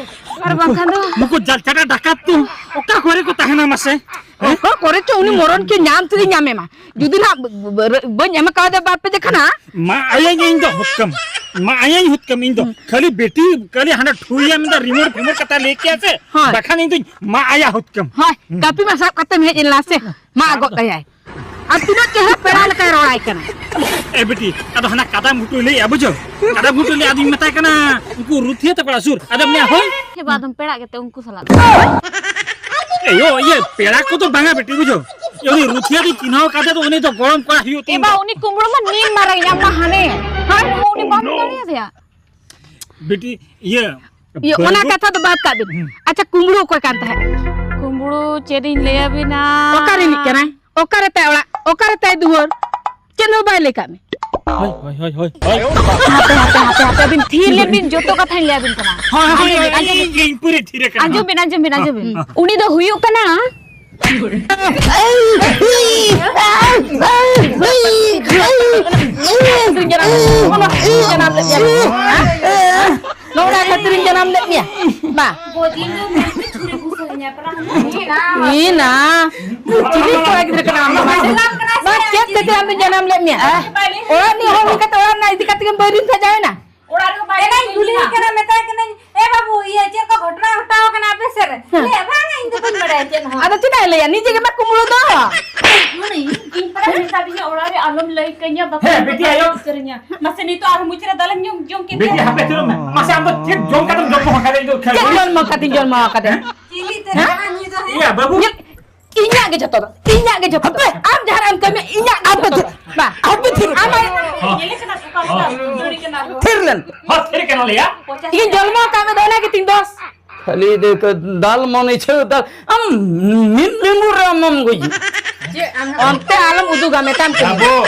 ᱟᱨ ᱵᱟᱝᱠᱷᱟᱱ ᱫᱚ ᱱᱩᱠᱩ ᱡᱟᱞᱪᱟᱴᱟ ᱰᱟᱠᱟᱛ ᱫᱚ ᱚᱠᱟ ᱠᱚᱨᱮ ᱠᱚ ᱛᱟᱦᱮᱱᱟ ᱢᱟᱥᱮ? ᱦᱮᱸ? ᱚᱠᱟ ᱠᱚᱨᱮ ᱪᱚ ᱩᱱᱤ ᱢᱚᱨᱚᱱ ᱠᱮ ᱧᱟᱢ ᱛᱮ ᱧᱟᱢᱮ ᱢᱟ᱾ ᱡᱩᱫᱤ ᱱᱟᱜ ᱵᱟᱹᱧ ᱮᱢ ᱠᱟᱣᱫᱮ ᱵᱟᱨ ᱯᱮ ᱡᱟᱠᱷᱟ ᱱᱟ᱾ ᱢᱟ ᱟᱭᱟᱧ ᱤᱧ ᱫᱚ ᱦᱩᱛᱠᱟᱹᱢ᱾ ᱢᱟ ᱟᱭᱟᱧ ᱦᱩᱛᱠᱟᱹᱢ ᱤᱧ ᱫᱚ᱾ ᱦᱩᱸ᱾ ᱠᱷᱟᱹᱞᱤ ᱵᱤᱴᱤ, ᱠᱷᱟᱹᱞᱤ ᱦᱟᱱᱟ ᱴᱷᱩᱭᱮᱢ ᱫᱟ ᱨᱤᱢᱳᱴ ᱯᱷᱤᱢᱳᱴ ᱠᱟᱛᱷᱟ ᱞᱟᱹᱭ ᱠᱮᱭᱟ ᱥᱮ᱾ ᱦᱳᱭ᱾ ᱵᱟᱠᱷᱟᱱ ᱤᱧ ᱫᱚᱧ ᱢᱟ ᱟᱭᱟ ᱦᱩᱛᱠᱟᱹᱢ᱾ ᱦᱳᱭ, ᱦᱩᱸ᱾ ᱠᱟᱹᱯᱤ ᱢᱟ ᱥᱟᱵ ᱠᱟᱛᱮᱢ ᱦᱮᱡ ᱞᱮᱱᱟ ᱥᱮ᱾ ᱢᱟ ᱟᱫᱚ ᱟᱜᱚᱜ ᱠᱟᱭᱟᱭ᱾ ᱟᱨ ᱛᱤᱱᱟᱹᱜ ᱪᱮᱦᱨᱟ ᱯᱮᱲᱟ ᱞᱮᱠᱟᱭ ᱨᱚᱲᱟᱭ ᱠᱟᱱᱟ᱾ ᱮ ᱵᱤᱴᱤ, ᱟᱫᱚ ᱦᱟᱱᱟ ᱠᱟᱫᱟᱢ ᱜᱷᱩᱴᱩᱭ ᱞᱟᱹᱭᱮᱜᱼᱟ, ᱵᱩᱡᱷᱟᱹᱣ? ᱠᱟᱫᱟᱢ ᱜᱷᱩᱴᱩᱭ ᱞᱟᱹᱭ, ᱟᱫᱚᱧ ᱢᱮᱛᱟᱭ ᱠᱟᱱᱟ, ᱩᱱᱠᱩ ᱨᱩᱛᱷᱤᱭᱟᱹ ᱛᱟᱠᱚ ᱚᱲᱟᱜ ᱥᱩᱨ᱾ ᱟᱫᱚ ᱢᱮᱱᱟ, ᱦᱳᱭ᱾ ᱦᱮᱸ ᱵᱟ, ᱟᱫᱚᱢ ᱯᱮᱲᱟᱜ ᱜᱮᱛᱮ ᱩᱱᱠᱩ ᱥᱟᱞᱟᱜ ᱫᱚ᱾ ᱮ ᱭᱳ, ᱤᱭᱟᱹ, ᱯᱮᱲᱟ ᱠᱚᱫᱚ ᱵᱟᱝᱟ ᱵᱤᱴᱤ, ᱵᱩᱡᱷᱟᱹᱣ? ᱩᱱᱤ ᱨᱩᱛᱷᱤᱭᱟᱹ ᱫᱚᱧ ᱪᱤᱱᱦᱟᱹᱣ ᱠᱟᱫᱮ ᱫᱚ, ᱩᱱᱤ ᱫᱚ ᱜᱚᱲᱚᱢ ᱠᱚᱲᱟ ᱦᱩᱭᱩᱜ ᱮ ᱛᱤᱧ ᱵᱟ, ᱫᱚ᱾ ᱩᱱᱤ ᱠᱩᱢᱵᱽᱲᱩ ᱢᱟ ᱱᱤᱱ ᱢᱟᱨᱟᱝ ᱧᱟᱢ ᱢᱟ ᱦᱟᱱᱮ᱾ ᱦᱟᱱᱮ ᱩᱱᱤ ᱵᱟᱢ ᱫᱟᱲᱮᱭᱟᱫᱮᱭᱟ? ᱵᱤᱴᱤ, ᱤᱭᱟᱹ, ᱤᱭᱟᱹ, ᱚᱱᱟ ᱵᱟᱹᱨᱜᱟᱹ- ᱠᱟᱛᱷᱟ ᱫᱚ ᱵᱟᱫ ᱠᱟᱜ ᱵᱤᱱ᱾ ᱦᱩᱸ᱾ ᱟᱪᱪᱷᱟ, ᱠᱩᱢᱵᱽᱲᱩ ᱚᱠᱚᱭ ᱠᱟᱱ ᱛᱟᱦᱮᱸᱫ? ᱠᱩᱢᱵᱽᱲᱩ ᱪᱮᱫ ᱤᱧ ᱞᱟᱹᱭ ᱟᱵᱤᱱᱟ? ᱚᱠᱟ ᱨᱤᱱᱤᱡ ᱠᱟᱱᱟᱭ? ᱚᱠᱟᱨᱮ ᱛᱟᱭ ᱚᱲᱟᱜ? ᱚᱠᱟᱨᱮ ᱛᱟᱭ ᱫᱩᱣᱟᱹᱨ? ᱪᱮᱫ ᱦᱚᱸ ᱵᱟᱭ ᱞᱟᱹᱭ ᱠᱟᱜ ᱢᱮ᱾ ᱦᱳᱭ, ᱦᱳᱭ, ᱦᱳᱭ, ᱦᱳᱭ, ᱦᱳᱭ᱾ ᱦᱟᱯᱮ, ᱦᱟᱯᱮ, ᱦᱟᱯᱮ, ᱦᱟᱯᱮ, ᱟᱹᱵᱤᱱ ᱛᱷᱤᱨ ᱞᱮᱱ ᱵᱤᱱ, ᱡᱚᱛᱚ ᱠᱟᱛᱷᱟᱧ ᱞᱟᱹᱭ ᱟᱵᱤᱱ ᱠᱟᱱᱟ᱾ ᱦᱳᱭ, ᱦᱳᱭ, ᱟᱸᱡᱚᱢ ᱵᱤᱱ, ᱦᱳᱭ, ᱟᱸᱡᱚᱢ ᱤᱧ, ᱵᱤᱱ᱾ ᱤᱧ ᱯᱩᱨᱟᱹ ᱛᱷᱤᱨ ᱟᱠᱟᱱᱟ᱾ ᱟᱸᱡᱚᱢ ᱵᱤᱱ, ᱟᱸᱡᱚᱢ ᱵᱤᱱ, ᱟᱸᱡᱚᱢ ᱵᱤᱱ᱾ ᱦᱩᱸ᱾ ᱩᱱᱤ ᱫᱚ ᱦᱩᱭᱩᱜ ᱠᱟᱱᱟ ᱱᱚᱣᱟ ᱠᱷᱟᱹᱛᱤᱨᱤᱧ ᱡᱟᱱᱟᱢ ᱞᱮᱫ ᱢᱮᱭᱟ᱾ ᱢᱟ᱾ ᱤᱱᱟ᱾ ᱪᱤᱞᱤ ᱠᱚᱲᱟ ᱜᱤᱫᱽᱨᱟᱹ ᱠᱟᱱᱟᱢ ᱟᱢ ᱫᱚ? ᱢᱟ ᱪᱮᱫ ᱠᱷᱟᱹᱛᱤᱨ ᱟᱢ ᱫᱚ ᱡᱟᱱᱟᱢ ᱞᱮᱫ ᱢᱮᱭᱟ? ᱚᱲᱟᱜ ᱨᱤᱱᱤᱡ ᱦᱚᱲ ᱦᱩᱭ ᱠᱟᱛᱮ ᱚᱲᱟᱜ ᱨᱮᱱᱟᱜ ᱤᱫᱤ ᱠᱟᱛᱮ ᱜᱮᱢ ᱵᱟᱹᱭᱨᱤᱢ ᱥᱟᱡᱟᱣ ᱮᱱᱟ? ᱚᱲᱟᱜ ᱨᱮᱦᱚᱸ ᱵᱟᱭ ᱮᱱᱟᱧ ᱠᱩᱞᱤᱭᱮ ᱠᱟᱱᱟ, ᱢᱮᱛᱟᱭ ᱠᱟᱹᱱᱟᱹᱧ, "ᱮ ᱵᱟᱹᱵᱩ, ᱤᱭᱟᱹ ᱪᱮᱫ ᱠᱚ ᱜᱷᱚᱴᱚᱱᱟ ᱜᱷᱚᱴᱟᱣ ᱠᱟᱱᱟ ᱟᱯᱮ ᱥᱮᱫ ᱨᱮ?" ᱦᱮᱸ᱾ ᱞᱟᱹᱭᱟ, "ᱵᱟᱝᱟ, ᱤᱧ ᱫᱚ ᱵᱟᱹᱧ ᱵᱟᱲᱟᱭᱟ ᱪᱮᱫ ᱦᱚᱸ᱾" ᱟᱫᱚ ᱪᱮᱫᱟᱜ ᱮ ᱞᱟᱹᱭᱟ? ᱱᱤᱡᱮ ᱜᱮ ᱢᱟ ᱠᱩᱢᱵᱽᱲᱩ ᱫᱚ᱾ ᱢᱟᱱᱮ, ᱤᱧ ᱯᱟᱲᱦᱟᱣ ᱢᱮᱛᱟ ᱫᱤᱧᱟ, ᱚᱲᱟᱜ ᱨᱮ ᱟᱞᱚᱢ ᱞᱟᱹᱭ ᱠᱟᱹᱧᱟ, ᱵᱟᱠᱷᱟᱱ ᱦᱮᱸ, ᱵᱤᱴᱤ ᱟᱭᱳ᱾ ᱩᱛᱟᱹᱨᱤᱧᱟ᱾ ᱢᱟᱥᱮ, ᱱᱤᱛᱚᱜ ᱟᱨ ᱢᱚᱪᱟ ᱨᱮ ᱫᱟᱞᱮᱢ ᱡᱚᱢ, ᱡᱚᱢ ᱠᱮᱫ ᱵᱤᱴᱤ, ᱛᱤᱧᱟ᱾ ᱦᱟᱯᱮ, ᱛᱷᱤᱨᱚᱜ ᱢᱮ᱾ ᱢᱟᱥᱮ, ᱟᱢ ᱫᱚ ᱪᱮᱫ ᱡᱚᱢ ᱠᱟᱛᱮᱢ ᱡᱚᱢ ᱠᱟᱫᱟ? ᱤᱧ ᱫᱚ ᱪᱮᱫ ᱠᱷᱟᱹᱡᱟᱹᱲᱤ᱾ ᱡᱚᱱᱢᱚ ᱠᱟᱛᱮᱧ ᱡᱚᱱᱢᱚ ᱠᱟᱫᱮ? ᱦᱮᱸ? ᱪᱤᱞᱤ ᱛᱮ ᱦᱮᱸ? ᱫᱟᱜ ᱧᱩ ᱫᱚ, ᱦᱮᱸ? ᱤᱭᱟ, ᱵᱟᱹᱵᱩ᱾ ᱤᱧᱟᱹᱜ ᱜᱮ ᱡᱷᱚᱛᱚ ᱫᱚ, ᱤᱧᱟᱹᱜ ᱜᱮ ᱡᱷᱚᱛᱚ ᱫᱚ᱾ ᱦᱟᱯᱮ! ᱟᱢ ᱡᱟᱦᱟᱸ ᱨᱮᱢ ᱠᱟᱹᱢᱤᱭᱟ, ᱤᱧᱟᱹᱜ ᱜᱮ ᱡᱷᱚᱛᱚ ᱫᱚ᱾ ᱵᱟ᱾ ᱟᱯᱮ ᱛᱷᱤᱨ᱾ ᱟᱢ ᱧᱮᱞᱮ ᱠᱟᱱᱟ ᱥᱚᱠᱟᱞ ᱥᱚᱠᱟᱞ, ᱫᱟᱹᱲᱤ ᱠᱟᱱᱟ ᱠᱚ᱾ ᱛᱷᱤᱨ ᱞᱮᱱ᱾ ᱦᱚᱸ, ᱛᱷᱤᱨ ᱠᱟᱱᱟ ᱞᱮᱭᱟ᱾ ᱤᱧ ᱡᱚᱱᱢᱚ ᱟᱠᱟᱫ ᱢᱮ ᱫᱚ ᱚᱱᱟ ᱜᱮᱛᱤᱧ ᱫᱚᱥ᱾ ᱠᱷᱟᱹᱞᱤ ᱫᱮ ᱠᱚ ᱫᱟᱞ ᱢᱚᱱ ᱤᱪᱷᱟᱹ ᱫᱟᱞ᱾ ᱟᱢ ᱢᱤᱫ ᱞᱤᱢᱩᱨ ᱨᱮ ᱟᱢᱮᱢ ᱜᱩᱡᱩᱜ᱾ ᱪᱮᱫ ᱟᱢ ᱦᱚᱸ ᱚᱱᱛᱮ ᱟᱞᱚᱢ ᱩᱫᱩᱜᱟ, ᱢᱮᱛᱟᱢ ᱠᱟᱹᱱᱟᱹᱧ᱾ ᱵᱟᱹᱵᱩ,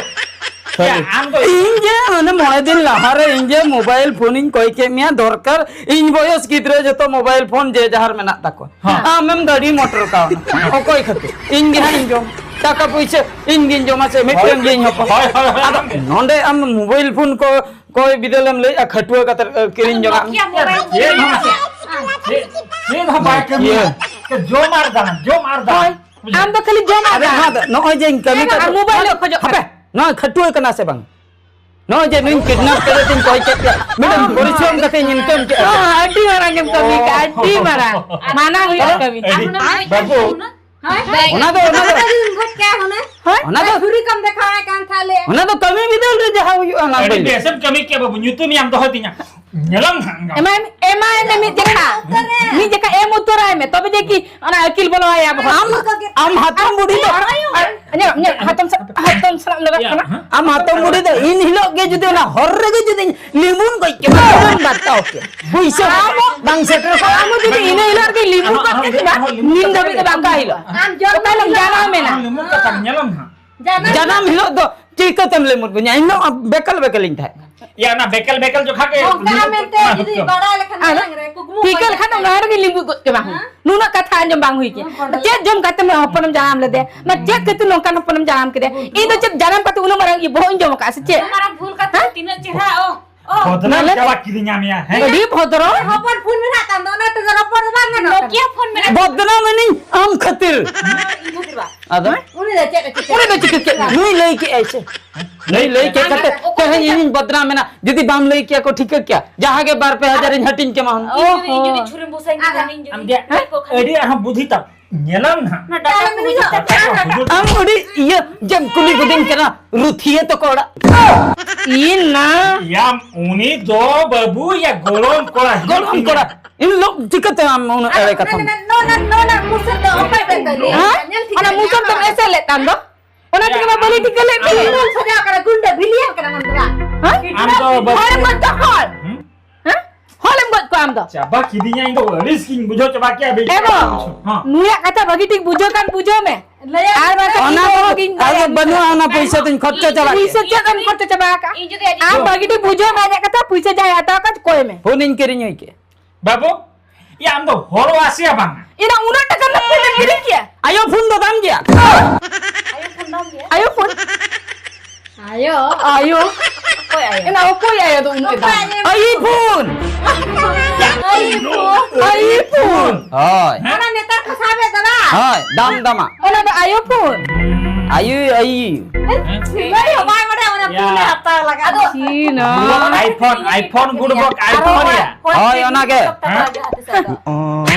ᱥᱟᱹᱨᱤ᱾ ᱟᱢ ᱫᱚ ᱤᱧ ᱜᱮ ᱚᱱᱮ ᱢᱚᱬᱮ ᱫᱤᱱ ᱞᱟᱦᱟᱨᱮ ᱤᱧ ᱜᱮ ᱢᱳᱵᱟᱭᱤᱞ ᱯᱷᱳᱱᱤᱧ ᱠᱚᱭ ᱠᱮᱫ ᱢᱮᱭᱟ, ᱫᱚᱨᱠᱟᱨ ᱤᱧ ᱵᱚᱭᱚᱥ ᱜᱤᱫᱽᱨᱟᱹ ᱡᱚᱛᱚ ᱢᱳᱵᱟᱭᱤᱞ ᱯᱷᱳᱱ ᱡᱮ ᱡᱟᱦᱟᱨ ᱢᱮᱱᱟᱜ ᱛᱟᱠᱚᱣᱟ᱾ ᱦᱮᱸ᱾ ᱟᱢᱮᱢ ᱫᱟᱲᱤ ᱢᱚᱴᱚᱨ ᱠᱟᱣᱱᱟ᱾ ᱚᱠᱚᱭ ᱠᱷᱟᱹᱛᱤᱨ? ᱤᱧ ᱜᱮ ᱦᱟᱸᱜ ᱤᱧ ᱡᱚᱢ᱾ ᱴᱟᱠᱟ ᱯᱩᱭᱥᱟᱹ ᱤᱧ ᱜᱤᱧ ᱡᱚᱢᱟ ᱥᱮ ᱢᱤᱫᱴᱮᱱ ᱜᱤᱧ ᱦᱚᱯᱚᱱ? ᱦᱳᱭ, ᱦᱳᱭ, ᱦᱳᱭ᱾ ᱟᱫᱚ ᱱᱚᱰᱮ ᱟᱢ ᱢᱳᱵᱟᱭᱤᱞ ᱯᱷᱳᱱ ᱠᱚ ᱠᱚᱭ ᱵᱤᱫᱟᱹᱞᱮᱢ ᱞᱟᱹᱭᱮᱜᱼᱟ, ᱠᱷᱟᱹᱴᱩᱣᱟᱹ ᱠᱟᱛᱮ, ᱮ, ᱠᱤᱨᱤᱧ ᱡᱚᱝᱟᱜ ᱢᱮ᱾ ᱪᱮᱫ ᱦᱚᱸ ᱢᱟᱥᱮ, ᱪᱮᱫ, ᱪᱮᱫ ᱦᱚᱸ ᱵᱟᱭ ᱠᱟᱹᱢᱤᱭᱟ᱾ ᱤᱭᱟᱹ᱾ ᱡᱚᱢ ᱟᱨ ᱫᱟᱬᱟᱱ, ᱡᱚᱢ ᱟᱨ ᱫᱟᱬᱟᱱ᱾ ᱦᱳᱭ, ᱟᱢ ᱫᱚ ᱠᱷᱟᱹᱞᱤ ᱡᱚᱢ ᱟᱨ ᱟᱫᱚ ᱫᱟᱬᱟᱱ᱾ ᱱᱚᱣᱟ ᱫᱚ, ᱱᱚᱜᱼᱚᱭ ᱡᱮ ᱤᱧ ᱠᱟᱹᱢᱤ ᱦᱮᱸ, ᱠᱟᱛᱮ, ᱟᱨ ᱢᱳᱵᱟᱭᱤᱞ ᱦᱟᱯᱮ, ᱠᱷᱚᱡᱚᱜ ᱦᱟᱯᱮ, ᱠᱟᱱᱟ᱾ ᱱᱚᱣᱟ ᱠᱷᱟᱹᱴᱩᱣᱟᱹ ᱠᱟᱱᱟ ᱥᱮ ᱵᱟᱝ? ᱱᱚᱜᱼᱚᱭ ᱡᱮ ᱱᱩᱭ ᱠᱤᱰᱱᱟᱯ ᱠᱟᱛᱮ ᱤᱧ ᱠᱚᱭ ᱠᱮᱫ ᱯᱮᱭᱟ, ᱢᱤᱫᱴᱟᱝ ᱯᱚᱨᱤᱥᱨᱚᱢ ᱠᱟᱛᱮ ᱤᱧ ᱤᱱᱠᱟᱢ ᱠᱮᱫ ᱯᱮᱭᱟ᱾ ᱦᱚᱸ, ᱟᱹᱰᱤ ᱢᱟᱨᱟᱝ ᱮᱢ ᱠᱟᱹᱢᱤ ᱠᱟᱜᱼᱟ, ᱟᱹᱰᱤ ᱢᱟᱨᱟᱝ᱾ ᱢᱟᱱᱟ ᱦᱩᱭᱩᱜᱼᱟ ᱠᱟᱹᱢᱤ᱾ ᱟᱹᱰᱤ, ᱵᱟᱹᱵᱩ, ᱦᱳᱭ᱾ ᱚᱱᱟ ᱫᱚ, ᱚᱱᱟ ᱫᱚ, ᱦᱳᱭ᱾ ᱚᱱᱟ ᱫᱚ, ᱪᱷᱩᱨᱤ ᱠᱚᱢ ᱫᱮᱠᱷᱟᱣᱟᱭ ᱠᱟᱱ ᱛᱟᱦᱞᱮ᱾ ᱚᱱᱟ ᱫᱚ ᱠᱟᱹᱢᱤ ᱵᱤᱫᱟᱹᱞ ᱨᱮ ᱡᱟᱦᱟᱸ ᱦᱩᱭᱩᱜᱼᱟ, ᱚᱱᱟ ᱟᱹᱰᱤ ᱵᱟᱹᱧ ᱞᱟᱹᱭᱟ᱾ ᱵᱮᱥᱮᱢ ᱠᱟᱹᱢᱤ ᱠᱮᱭᱟ ᱵᱟᱹᱵᱩ, ᱧᱩᱛᱩᱢ ᱧᱟᱢ ᱫᱚᱦᱚ ᱛᱤᱧᱟ᱾ ᱧᱮᱞᱟᱢ ᱦᱟᱸᱜ ᱟᱢ᱾ ᱮᱢᱟᱭ ᱢᱮ, ᱮᱢᱟᱭ ᱢᱮ ᱢᱤᱫ ᱡᱮᱠᱷᱟ᱾ ᱢᱤᱫ ᱡᱮᱠᱷᱟ ᱮᱢ ᱩᱛᱟᱹᱨᱟᱭ ᱢᱮ, ᱛᱚᱵᱮ ᱡᱮ ᱠᱤ ᱚᱱᱟ ᱟᱹᱠᱤᱞ ᱵᱚᱞᱚᱣᱟᱭᱟ ᱵᱚᱦᱚᱜ᱾ ᱟᱢ, ᱟᱢ ᱦᱟᱛᱚᱢ ᱵᱩᱰᱷᱤ ᱫᱚ, ᱧᱮᱞ, ᱧᱮᱞ, ᱦᱟᱛᱚᱢ ᱥᱟ-, ᱦᱟᱛᱚᱢ ᱥᱟᱞᱟᱜ ᱞᱟᱜᱟᱜ ᱠᱟᱱᱟ᱾ ᱟᱢ ᱦᱟᱛᱚᱢ ᱵᱩᱰᱷᱤ ᱫᱚ ᱤᱱ ᱦᱤᱞᱳᱜ ᱜᱮ ᱡᱩᱫᱤ ᱚᱱᱟ ᱦᱚᱨ ᱨᱮᱜᱮ ᱡᱩᱫᱤ ᱞᱤᱢᱩᱱ ᱜᱚᱡ ᱠᱮᱫᱟ, ᱛᱚᱵᱮᱢ ᱵᱟᱛᱟᱣ ᱠᱮᱭᱟ᱾ ᱯᱩᱭᱥᱟᱹ ᱟᱢ ᱵᱟᱝ ᱥᱮᱴᱮᱨ ᱠᱚᱜᱼᱟ᱾ ᱟᱢ ᱦᱚᱸ ᱡᱩᱫᱤ ᱤᱱᱟᱹ ᱦᱤᱞᱳᱜ ᱨᱮᱜᱮ ᱞᱤᱢᱩ ᱜᱚᱡ ᱠᱮᱫᱟ, ᱱᱤᱢ ᱫᱷᱟᱹᱵᱤᱡ ᱫᱚ ᱵᱟᱝ ᱠᱟᱜ ᱦᱤᱞᱳᱜ᱾ ᱟᱢ ᱡᱚᱢ ᱚᱠᱟ ᱦᱤᱞᱳᱜ ᱞᱮᱢ ᱡᱟᱱᱟᱢ ᱮᱱᱟ? ᱞᱤᱢᱩ ᱠᱟᱛᱷᱟ ᱧᱮᱞᱟᱢ ᱦᱟᱸᱜ᱾ ᱡᱟᱱᱟᱢ ᱡᱟᱱᱟᱢ ᱦᱤᱞᱳᱜ ᱫᱚ ᱪᱤᱠᱟᱹᱛᱮᱢ ᱞᱮᱢᱩᱨ ᱜᱚᱧᱟ? ᱤᱧ ᱫᱚ ᱵᱮᱠᱮᱞ ᱵᱮᱠᱮᱞ ᱤᱧ ᱛᱟᱦᱮᱸ ᱠᱟᱱᱟ᱾ ᱭᱟ, ᱚᱱᱟ ᱵᱮᱠᱮᱞ ᱵᱮᱠᱮᱞ ᱡᱚᱠᱷᱟ ᱜᱮ ᱱᱚᱝᱠᱟ ᱢᱮᱱᱛᱮ ᱡᱩᱫᱤ ᱵᱟᱲᱟᱭ ᱞᱮᱠᱷᱟᱱ ᱟᱨ ᱢᱟᱲᱟᱝ ᱨᱮ ᱠᱩᱠᱢᱩ ᱴᱷᱤᱠᱟᱹ ᱠᱚ ᱞᱮᱠᱷᱟᱱ ᱚᱱᱟ ᱨᱮᱜᱮ ᱞᱤᱸᱵᱩ ᱜᱚᱫ ᱠᱮᱢᱟ ᱦᱩᱸ᱾ ᱦᱮᱸ? ᱱᱩᱱᱟᱹᱜ ᱠᱟᱛᱷᱟ ᱟᱸᱡᱚᱢ ᱵᱟᱝ ᱦᱩᱭ ᱠᱮ᱾ ᱦᱮᱸ, ᱵᱚᱰᱚ ᱪᱮᱫ ᱡᱚᱢ ᱠᱟᱛᱮ ᱦᱚᱯᱚᱱᱮᱢ ᱡᱟᱱᱟᱢ ᱞᱮᱫᱮ? ᱚᱱᱟ ᱪᱮᱫ ᱠᱷᱟᱹᱛᱤᱨ ᱱᱚᱝᱠᱟᱱ ᱦᱚᱯᱚᱱᱮᱢ ᱡᱟᱱᱟᱢ ᱠᱮᱫᱮ? ᱤᱧ ᱫᱚ ᱪᱮᱫ ᱡᱟᱱᱟᱢ ᱠᱟᱛᱮ ᱩᱱᱟᱹᱜ ᱢᱟᱨᱟᱝ ᱤᱭᱟᱹ ᱵᱚᱦᱚᱜ ᱤᱧ ᱡᱚᱢ ᱟᱠᱟᱫᱼᱟ ᱥᱮ ᱪᱮᱫ? ᱩᱱᱟᱹᱜ ᱢᱟᱨᱟᱝ ᱵᱷᱩᱞ ᱠᱟᱛᱮ ᱦᱮᱸ? ᱛᱤᱱᱟᱹᱜ ᱪᱮᱦᱨᱟ, ᱚ, ᱚ᱾ ᱵᱚᱫᱱᱟᱢ ᱢᱟᱱᱮ? ᱪᱟᱵᱟ ᱠᱤᱫᱤᱧᱟᱢ ᱭᱟ, ᱦᱮᱸ? ᱟᱹᱰᱤ ᱵᱷᱚᱫᱨᱚ᱾ ᱦᱚᱯᱚᱱ ᱯᱷᱳᱱ ᱢᱮᱱᱟᱜ ᱛᱟᱢ ᱫᱚ, ᱚᱱᱟ ᱛᱮᱫᱚ ᱨᱚᱯᱚᱲ ᱫᱚ ᱵᱟᱝ ᱜᱟᱱᱚᱜ ᱠᱟᱱᱟ᱾ ᱱᱚᱠᱤᱭᱟ ᱯᱷᱳᱱ ᱢᱮᱱᱟᱜ ᱛᱟᱢ᱾ ᱵᱚᱫᱱᱟᱢ ᱮᱱᱟᱹᱧ ᱟᱢ ᱠᱷᱟᱹᱛᱤᱨ᱾ ᱤᱧ ᱠᱷᱟᱹᱛᱤᱨ ᱵᱟᱝ᱾ ᱟᱫᱚ? ᱩᱱᱤ ᱫᱚ ᱪᱮᱫ ᱮ ᱪᱤᱠᱟᱹ ᱩᱱᱤ ᱫᱚ ᱪᱤᱠᱟᱹ ᱠᱮᱫ? ᱱᱩᱭ ᱞᱟᱹᱭ ᱠᱮᱜᱼᱟᱭ ᱥᱮ? ᱱᱩᱭ ᱞᱟᱹᱭ ᱠᱮᱫ ᱠᱟᱛᱮ ᱛᱮᱦᱮᱧ ᱤᱧᱤᱧ ᱵᱚᱫᱱᱟᱢ ᱮᱱᱟ᱾ ᱡᱩᱫᱤ ᱵᱟᱢ ᱞᱟᱹᱭ ᱠᱮᱭᱟ ᱠᱚ ᱴᱷᱤᱠᱟᱹ ᱠᱮᱭᱟ, ᱡᱟᱦᱟᱸ ᱜᱮ ᱵᱟᱨ ᱯᱮ ᱦᱟᱡᱟᱨ ᱤᱧ ᱦᱟᱹᱴᱤᱧ ᱠᱮᱢᱟ ᱦᱩᱱᱟᱹᱝ᱾ ᱤᱧ ᱡᱩᱫᱤ, ᱤᱧ ᱡᱩᱫᱤ ᱚᱦᱚ᱾ ᱪᱷᱩᱨᱤᱢ ᱵᱩᱥᱟᱹᱧ ᱠᱮᱫᱟ, ᱤᱧ ᱡᱩᱫᱤ ᱟᱢ ᱜᱮ ᱜᱚᱡ ᱠᱚ ᱠᱷᱟᱱ᱾ ᱟᱹᱰᱤ ᱟᱨᱦᱚᱸ ᱵᱩᱫᱷᱤ ᱛᱟᱢ᱾ ᱧᱮᱞᱟᱢ ᱱᱟᱦᱟᱜ᱾ ᱚᱱᱟ ᱰᱟᱴᱟ ᱠᱚ ᱦᱩᱰᱩᱨ ᱠᱟᱛᱮ᱾ ᱟᱢ ᱟᱹᱰᱤ ᱤᱭᱟᱹ ᱡᱮᱢ ᱠᱩᱞᱤ ᱠᱤᱫᱤᱧ ᱠᱟᱱᱟ, ᱨᱩᱛᱷᱤᱭᱟᱹ ᱛᱟᱠᱚ ᱚᱲᱟᱜ᱾ ᱤᱱᱟ᱾ ᱭᱟᱢ, ᱩᱱᱤ ᱫᱚ ᱵᱟᱹᱵᱩ ᱭᱟ ᱜᱚᱲᱚᱢ ᱠᱚᱲᱟ ᱦᱤᱞᱤ ᱜᱚᱲᱚᱢ ᱠᱤᱱᱟ᱾ ᱠᱚᱲᱟ᱾ ᱤᱱ ᱦᱤᱞᱳᱜ ᱪᱤᱠᱟᱹᱛᱮ ᱟᱢ ᱩᱱᱟᱹᱜ ᱮᱲᱮ ᱠᱟᱛᱷᱟᱢ ᱱᱚᱣᱟ, ᱱᱚᱣᱟ, ᱱᱚᱣᱟ, ᱱᱚᱣᱟ ᱢᱩᱥᱟᱹᱨ ᱫᱚ ᱚᱠᱚᱭ ᱯᱮ ᱛᱟᱹᱜᱤ? ᱦᱮᱸ? ᱧᱮᱞ ᱴᱷᱤᱠ ᱚᱱᱟ ᱢᱮ᱾ ᱢᱩᱥᱟᱹᱨ ᱫᱚᱢ ᱮᱥᱮᱫ ᱞᱮᱫ ᱛᱟᱢ ᱫᱚ? ᱚᱱᱟ ᱛᱮᱜᱮ ᱢᱟ ᱵᱟᱹᱞᱤ ᱴᱷᱤᱠᱟᱹ ᱞᱮᱫ ᱢᱮ᱾ ᱟᱢ ᱫᱚᱢ ᱥᱟᱡᱟᱣ ᱠᱟᱱᱟ, ᱜᱩᱱᱰᱟᱹ ᱵᱷᱤᱞᱤᱭᱟᱱ ᱠᱟᱱᱟ ᱟᱢ ᱫᱚ ᱵᱟᱝ? ᱦᱮᱸ? ᱟᱢ ᱫᱚ ᱵᱟᱹᱵᱩ ᱦᱚᱲᱮᱢ ᱜᱚᱡ ᱠᱚᱣᱟ ᱦᱚᱲ? ᱦᱩᱸ? ᱦᱮᱸ? ᱦᱚᱲᱮᱢ ᱜᱚᱡ ᱠᱚᱣᱟ ᱟᱢ ᱫᱚ? ᱪᱟᱵᱟ ᱠᱤᱫᱤᱧᱟ, ᱤᱧ ᱫᱚ ᱟᱹᱲᱤᱥ ᱜᱤᱧ ᱵᱩᱡᱷᱟᱹᱣ ᱪᱟᱵᱟ ᱠᱮᱭᱟ ᱵᱮᱴᱟ᱾ ᱮ ᱜᱚ, ᱦᱚᱸ᱾ ᱱᱩᱭᱟᱜ ᱠᱟᱛᱷᱟ ᱵᱷᱟᱹᱜᱤ ᱴᱷᱤᱠ ᱵᱩᱡᱷᱟᱹᱣ ᱠᱷᱟᱱ ᱵᱩᱡᱷᱟᱹᱣ ᱢᱮ᱾ ᱟᱨ ᱵᱟᱝᱠᱷᱟᱱ ᱚᱱᱟ ᱤᱧ ᱫᱚ ᱫᱚ ᱜᱤᱧ ᱟᱫᱚ ᱵᱟᱲᱟᱭᱟ᱾ ᱵᱟᱹᱱᱩᱜᱼᱟ, ᱚᱱᱟ ᱯᱚᱭᱥᱟ ᱫᱚᱧ ᱠᱷᱚᱨᱪᱟ ᱪᱟᱵᱟ ᱠᱮᱫ᱾ ᱯᱩᱭᱥᱟᱹ ᱪᱮᱫ ᱮᱢ ᱠᱷᱚᱨᱪᱟ ᱪᱟᱵᱟ ᱟᱠᱟᱫᱼᱟ? ᱤᱧ ᱡᱩᱫᱤ ᱟᱡ ᱟᱢ ᱵᱷᱟᱹᱜᱤ ᱴᱷᱤᱠ ᱵᱩᱡᱷᱟᱹᱣ ᱢᱮ, ᱤᱧᱟᱹᱜ ᱠᱟᱛᱷᱟ, ᱯᱩᱭᱥᱟᱹ ᱡᱟᱦᱟᱸᱭ ᱦᱟᱛᱟᱣ ᱟᱠᱟᱫ ᱠᱚᱭ ᱢᱮ᱾ ᱯᱷᱳᱱ ᱤᱧ ᱠᱤᱨᱤᱧ ᱟᱹᱭ ᱠᱮ᱾ ᱵᱟᱹᱵᱩ, ᱭᱟ ᱟᱢ ᱫᱚ ᱦᱚᱨᱚᱜ ᱟᱥᱮ ᱵᱟᱝᱟ? ᱤᱧ ᱫᱚ ᱩᱱᱟᱹᱜ ᱴᱟᱠᱟ ᱨᱮᱱᱟᱜ ᱯᱷᱳᱱ ᱮᱢ ᱠᱤᱨᱤᱧ ᱠᱮᱭᱟ? ᱟᱭᱳ ᱯᱷᱳᱱ ᱫᱚ ᱫᱟᱢ ᱜᱮᱭᱟ᱾ ᱟᱭᱳ ᱯᱷᱳᱱ᱾ ᱟᱭᱳ᱾ ᱟᱭᱳ᱾ ᱚᱠᱚᱭ ᱟᱭᱳ? ᱮᱱᱟ ᱚᱠᱚᱭ ᱟᱭᱳ ᱫᱚ ᱩᱱᱟᱹᱜ ᱫᱟᱢ? ᱟᱭᱳ ᱯᱷᱳᱱ᱾ ᱟᱭᱳ ᱯᱷᱳᱱ᱾ ᱟᱭᱳ ᱯᱷᱳᱱ᱾ ᱦᱳᱭ᱾ ᱚᱱᱟ ᱱᱮᱛᱟᱨ ᱠᱚ ᱥᱟᱵᱮᱫ ᱫᱚ ᱵᱟᱝ? ᱦᱳᱭ, ᱫᱟᱢ ᱫᱟᱢᱟ᱾ ᱚᱱᱟ ᱫᱚ ᱟᱭᱳ ᱯᱷᱳᱱ᱾ ᱟᱭᱳ, ᱟᱭᱳ᱾ ᱥᱤᱞᱟᱹᱭ ᱦᱚᱸ ᱵᱟᱭ ᱵᱟᱰᱟᱭᱟ ᱚᱱᱟ ᱯᱷᱳᱱ ᱮ ᱦᱟᱛᱟᱣ ᱞᱟᱜᱟᱫ᱾ ᱟᱫᱚ ᱪᱤᱱᱟ᱾ iPhone, iPhone ᱜᱩᱰᱵᱚᱠ, iPhone ᱭᱟ᱾ ᱦᱳᱭ, ᱚᱱᱟᱜᱮ᱾ ᱦᱮᱸ?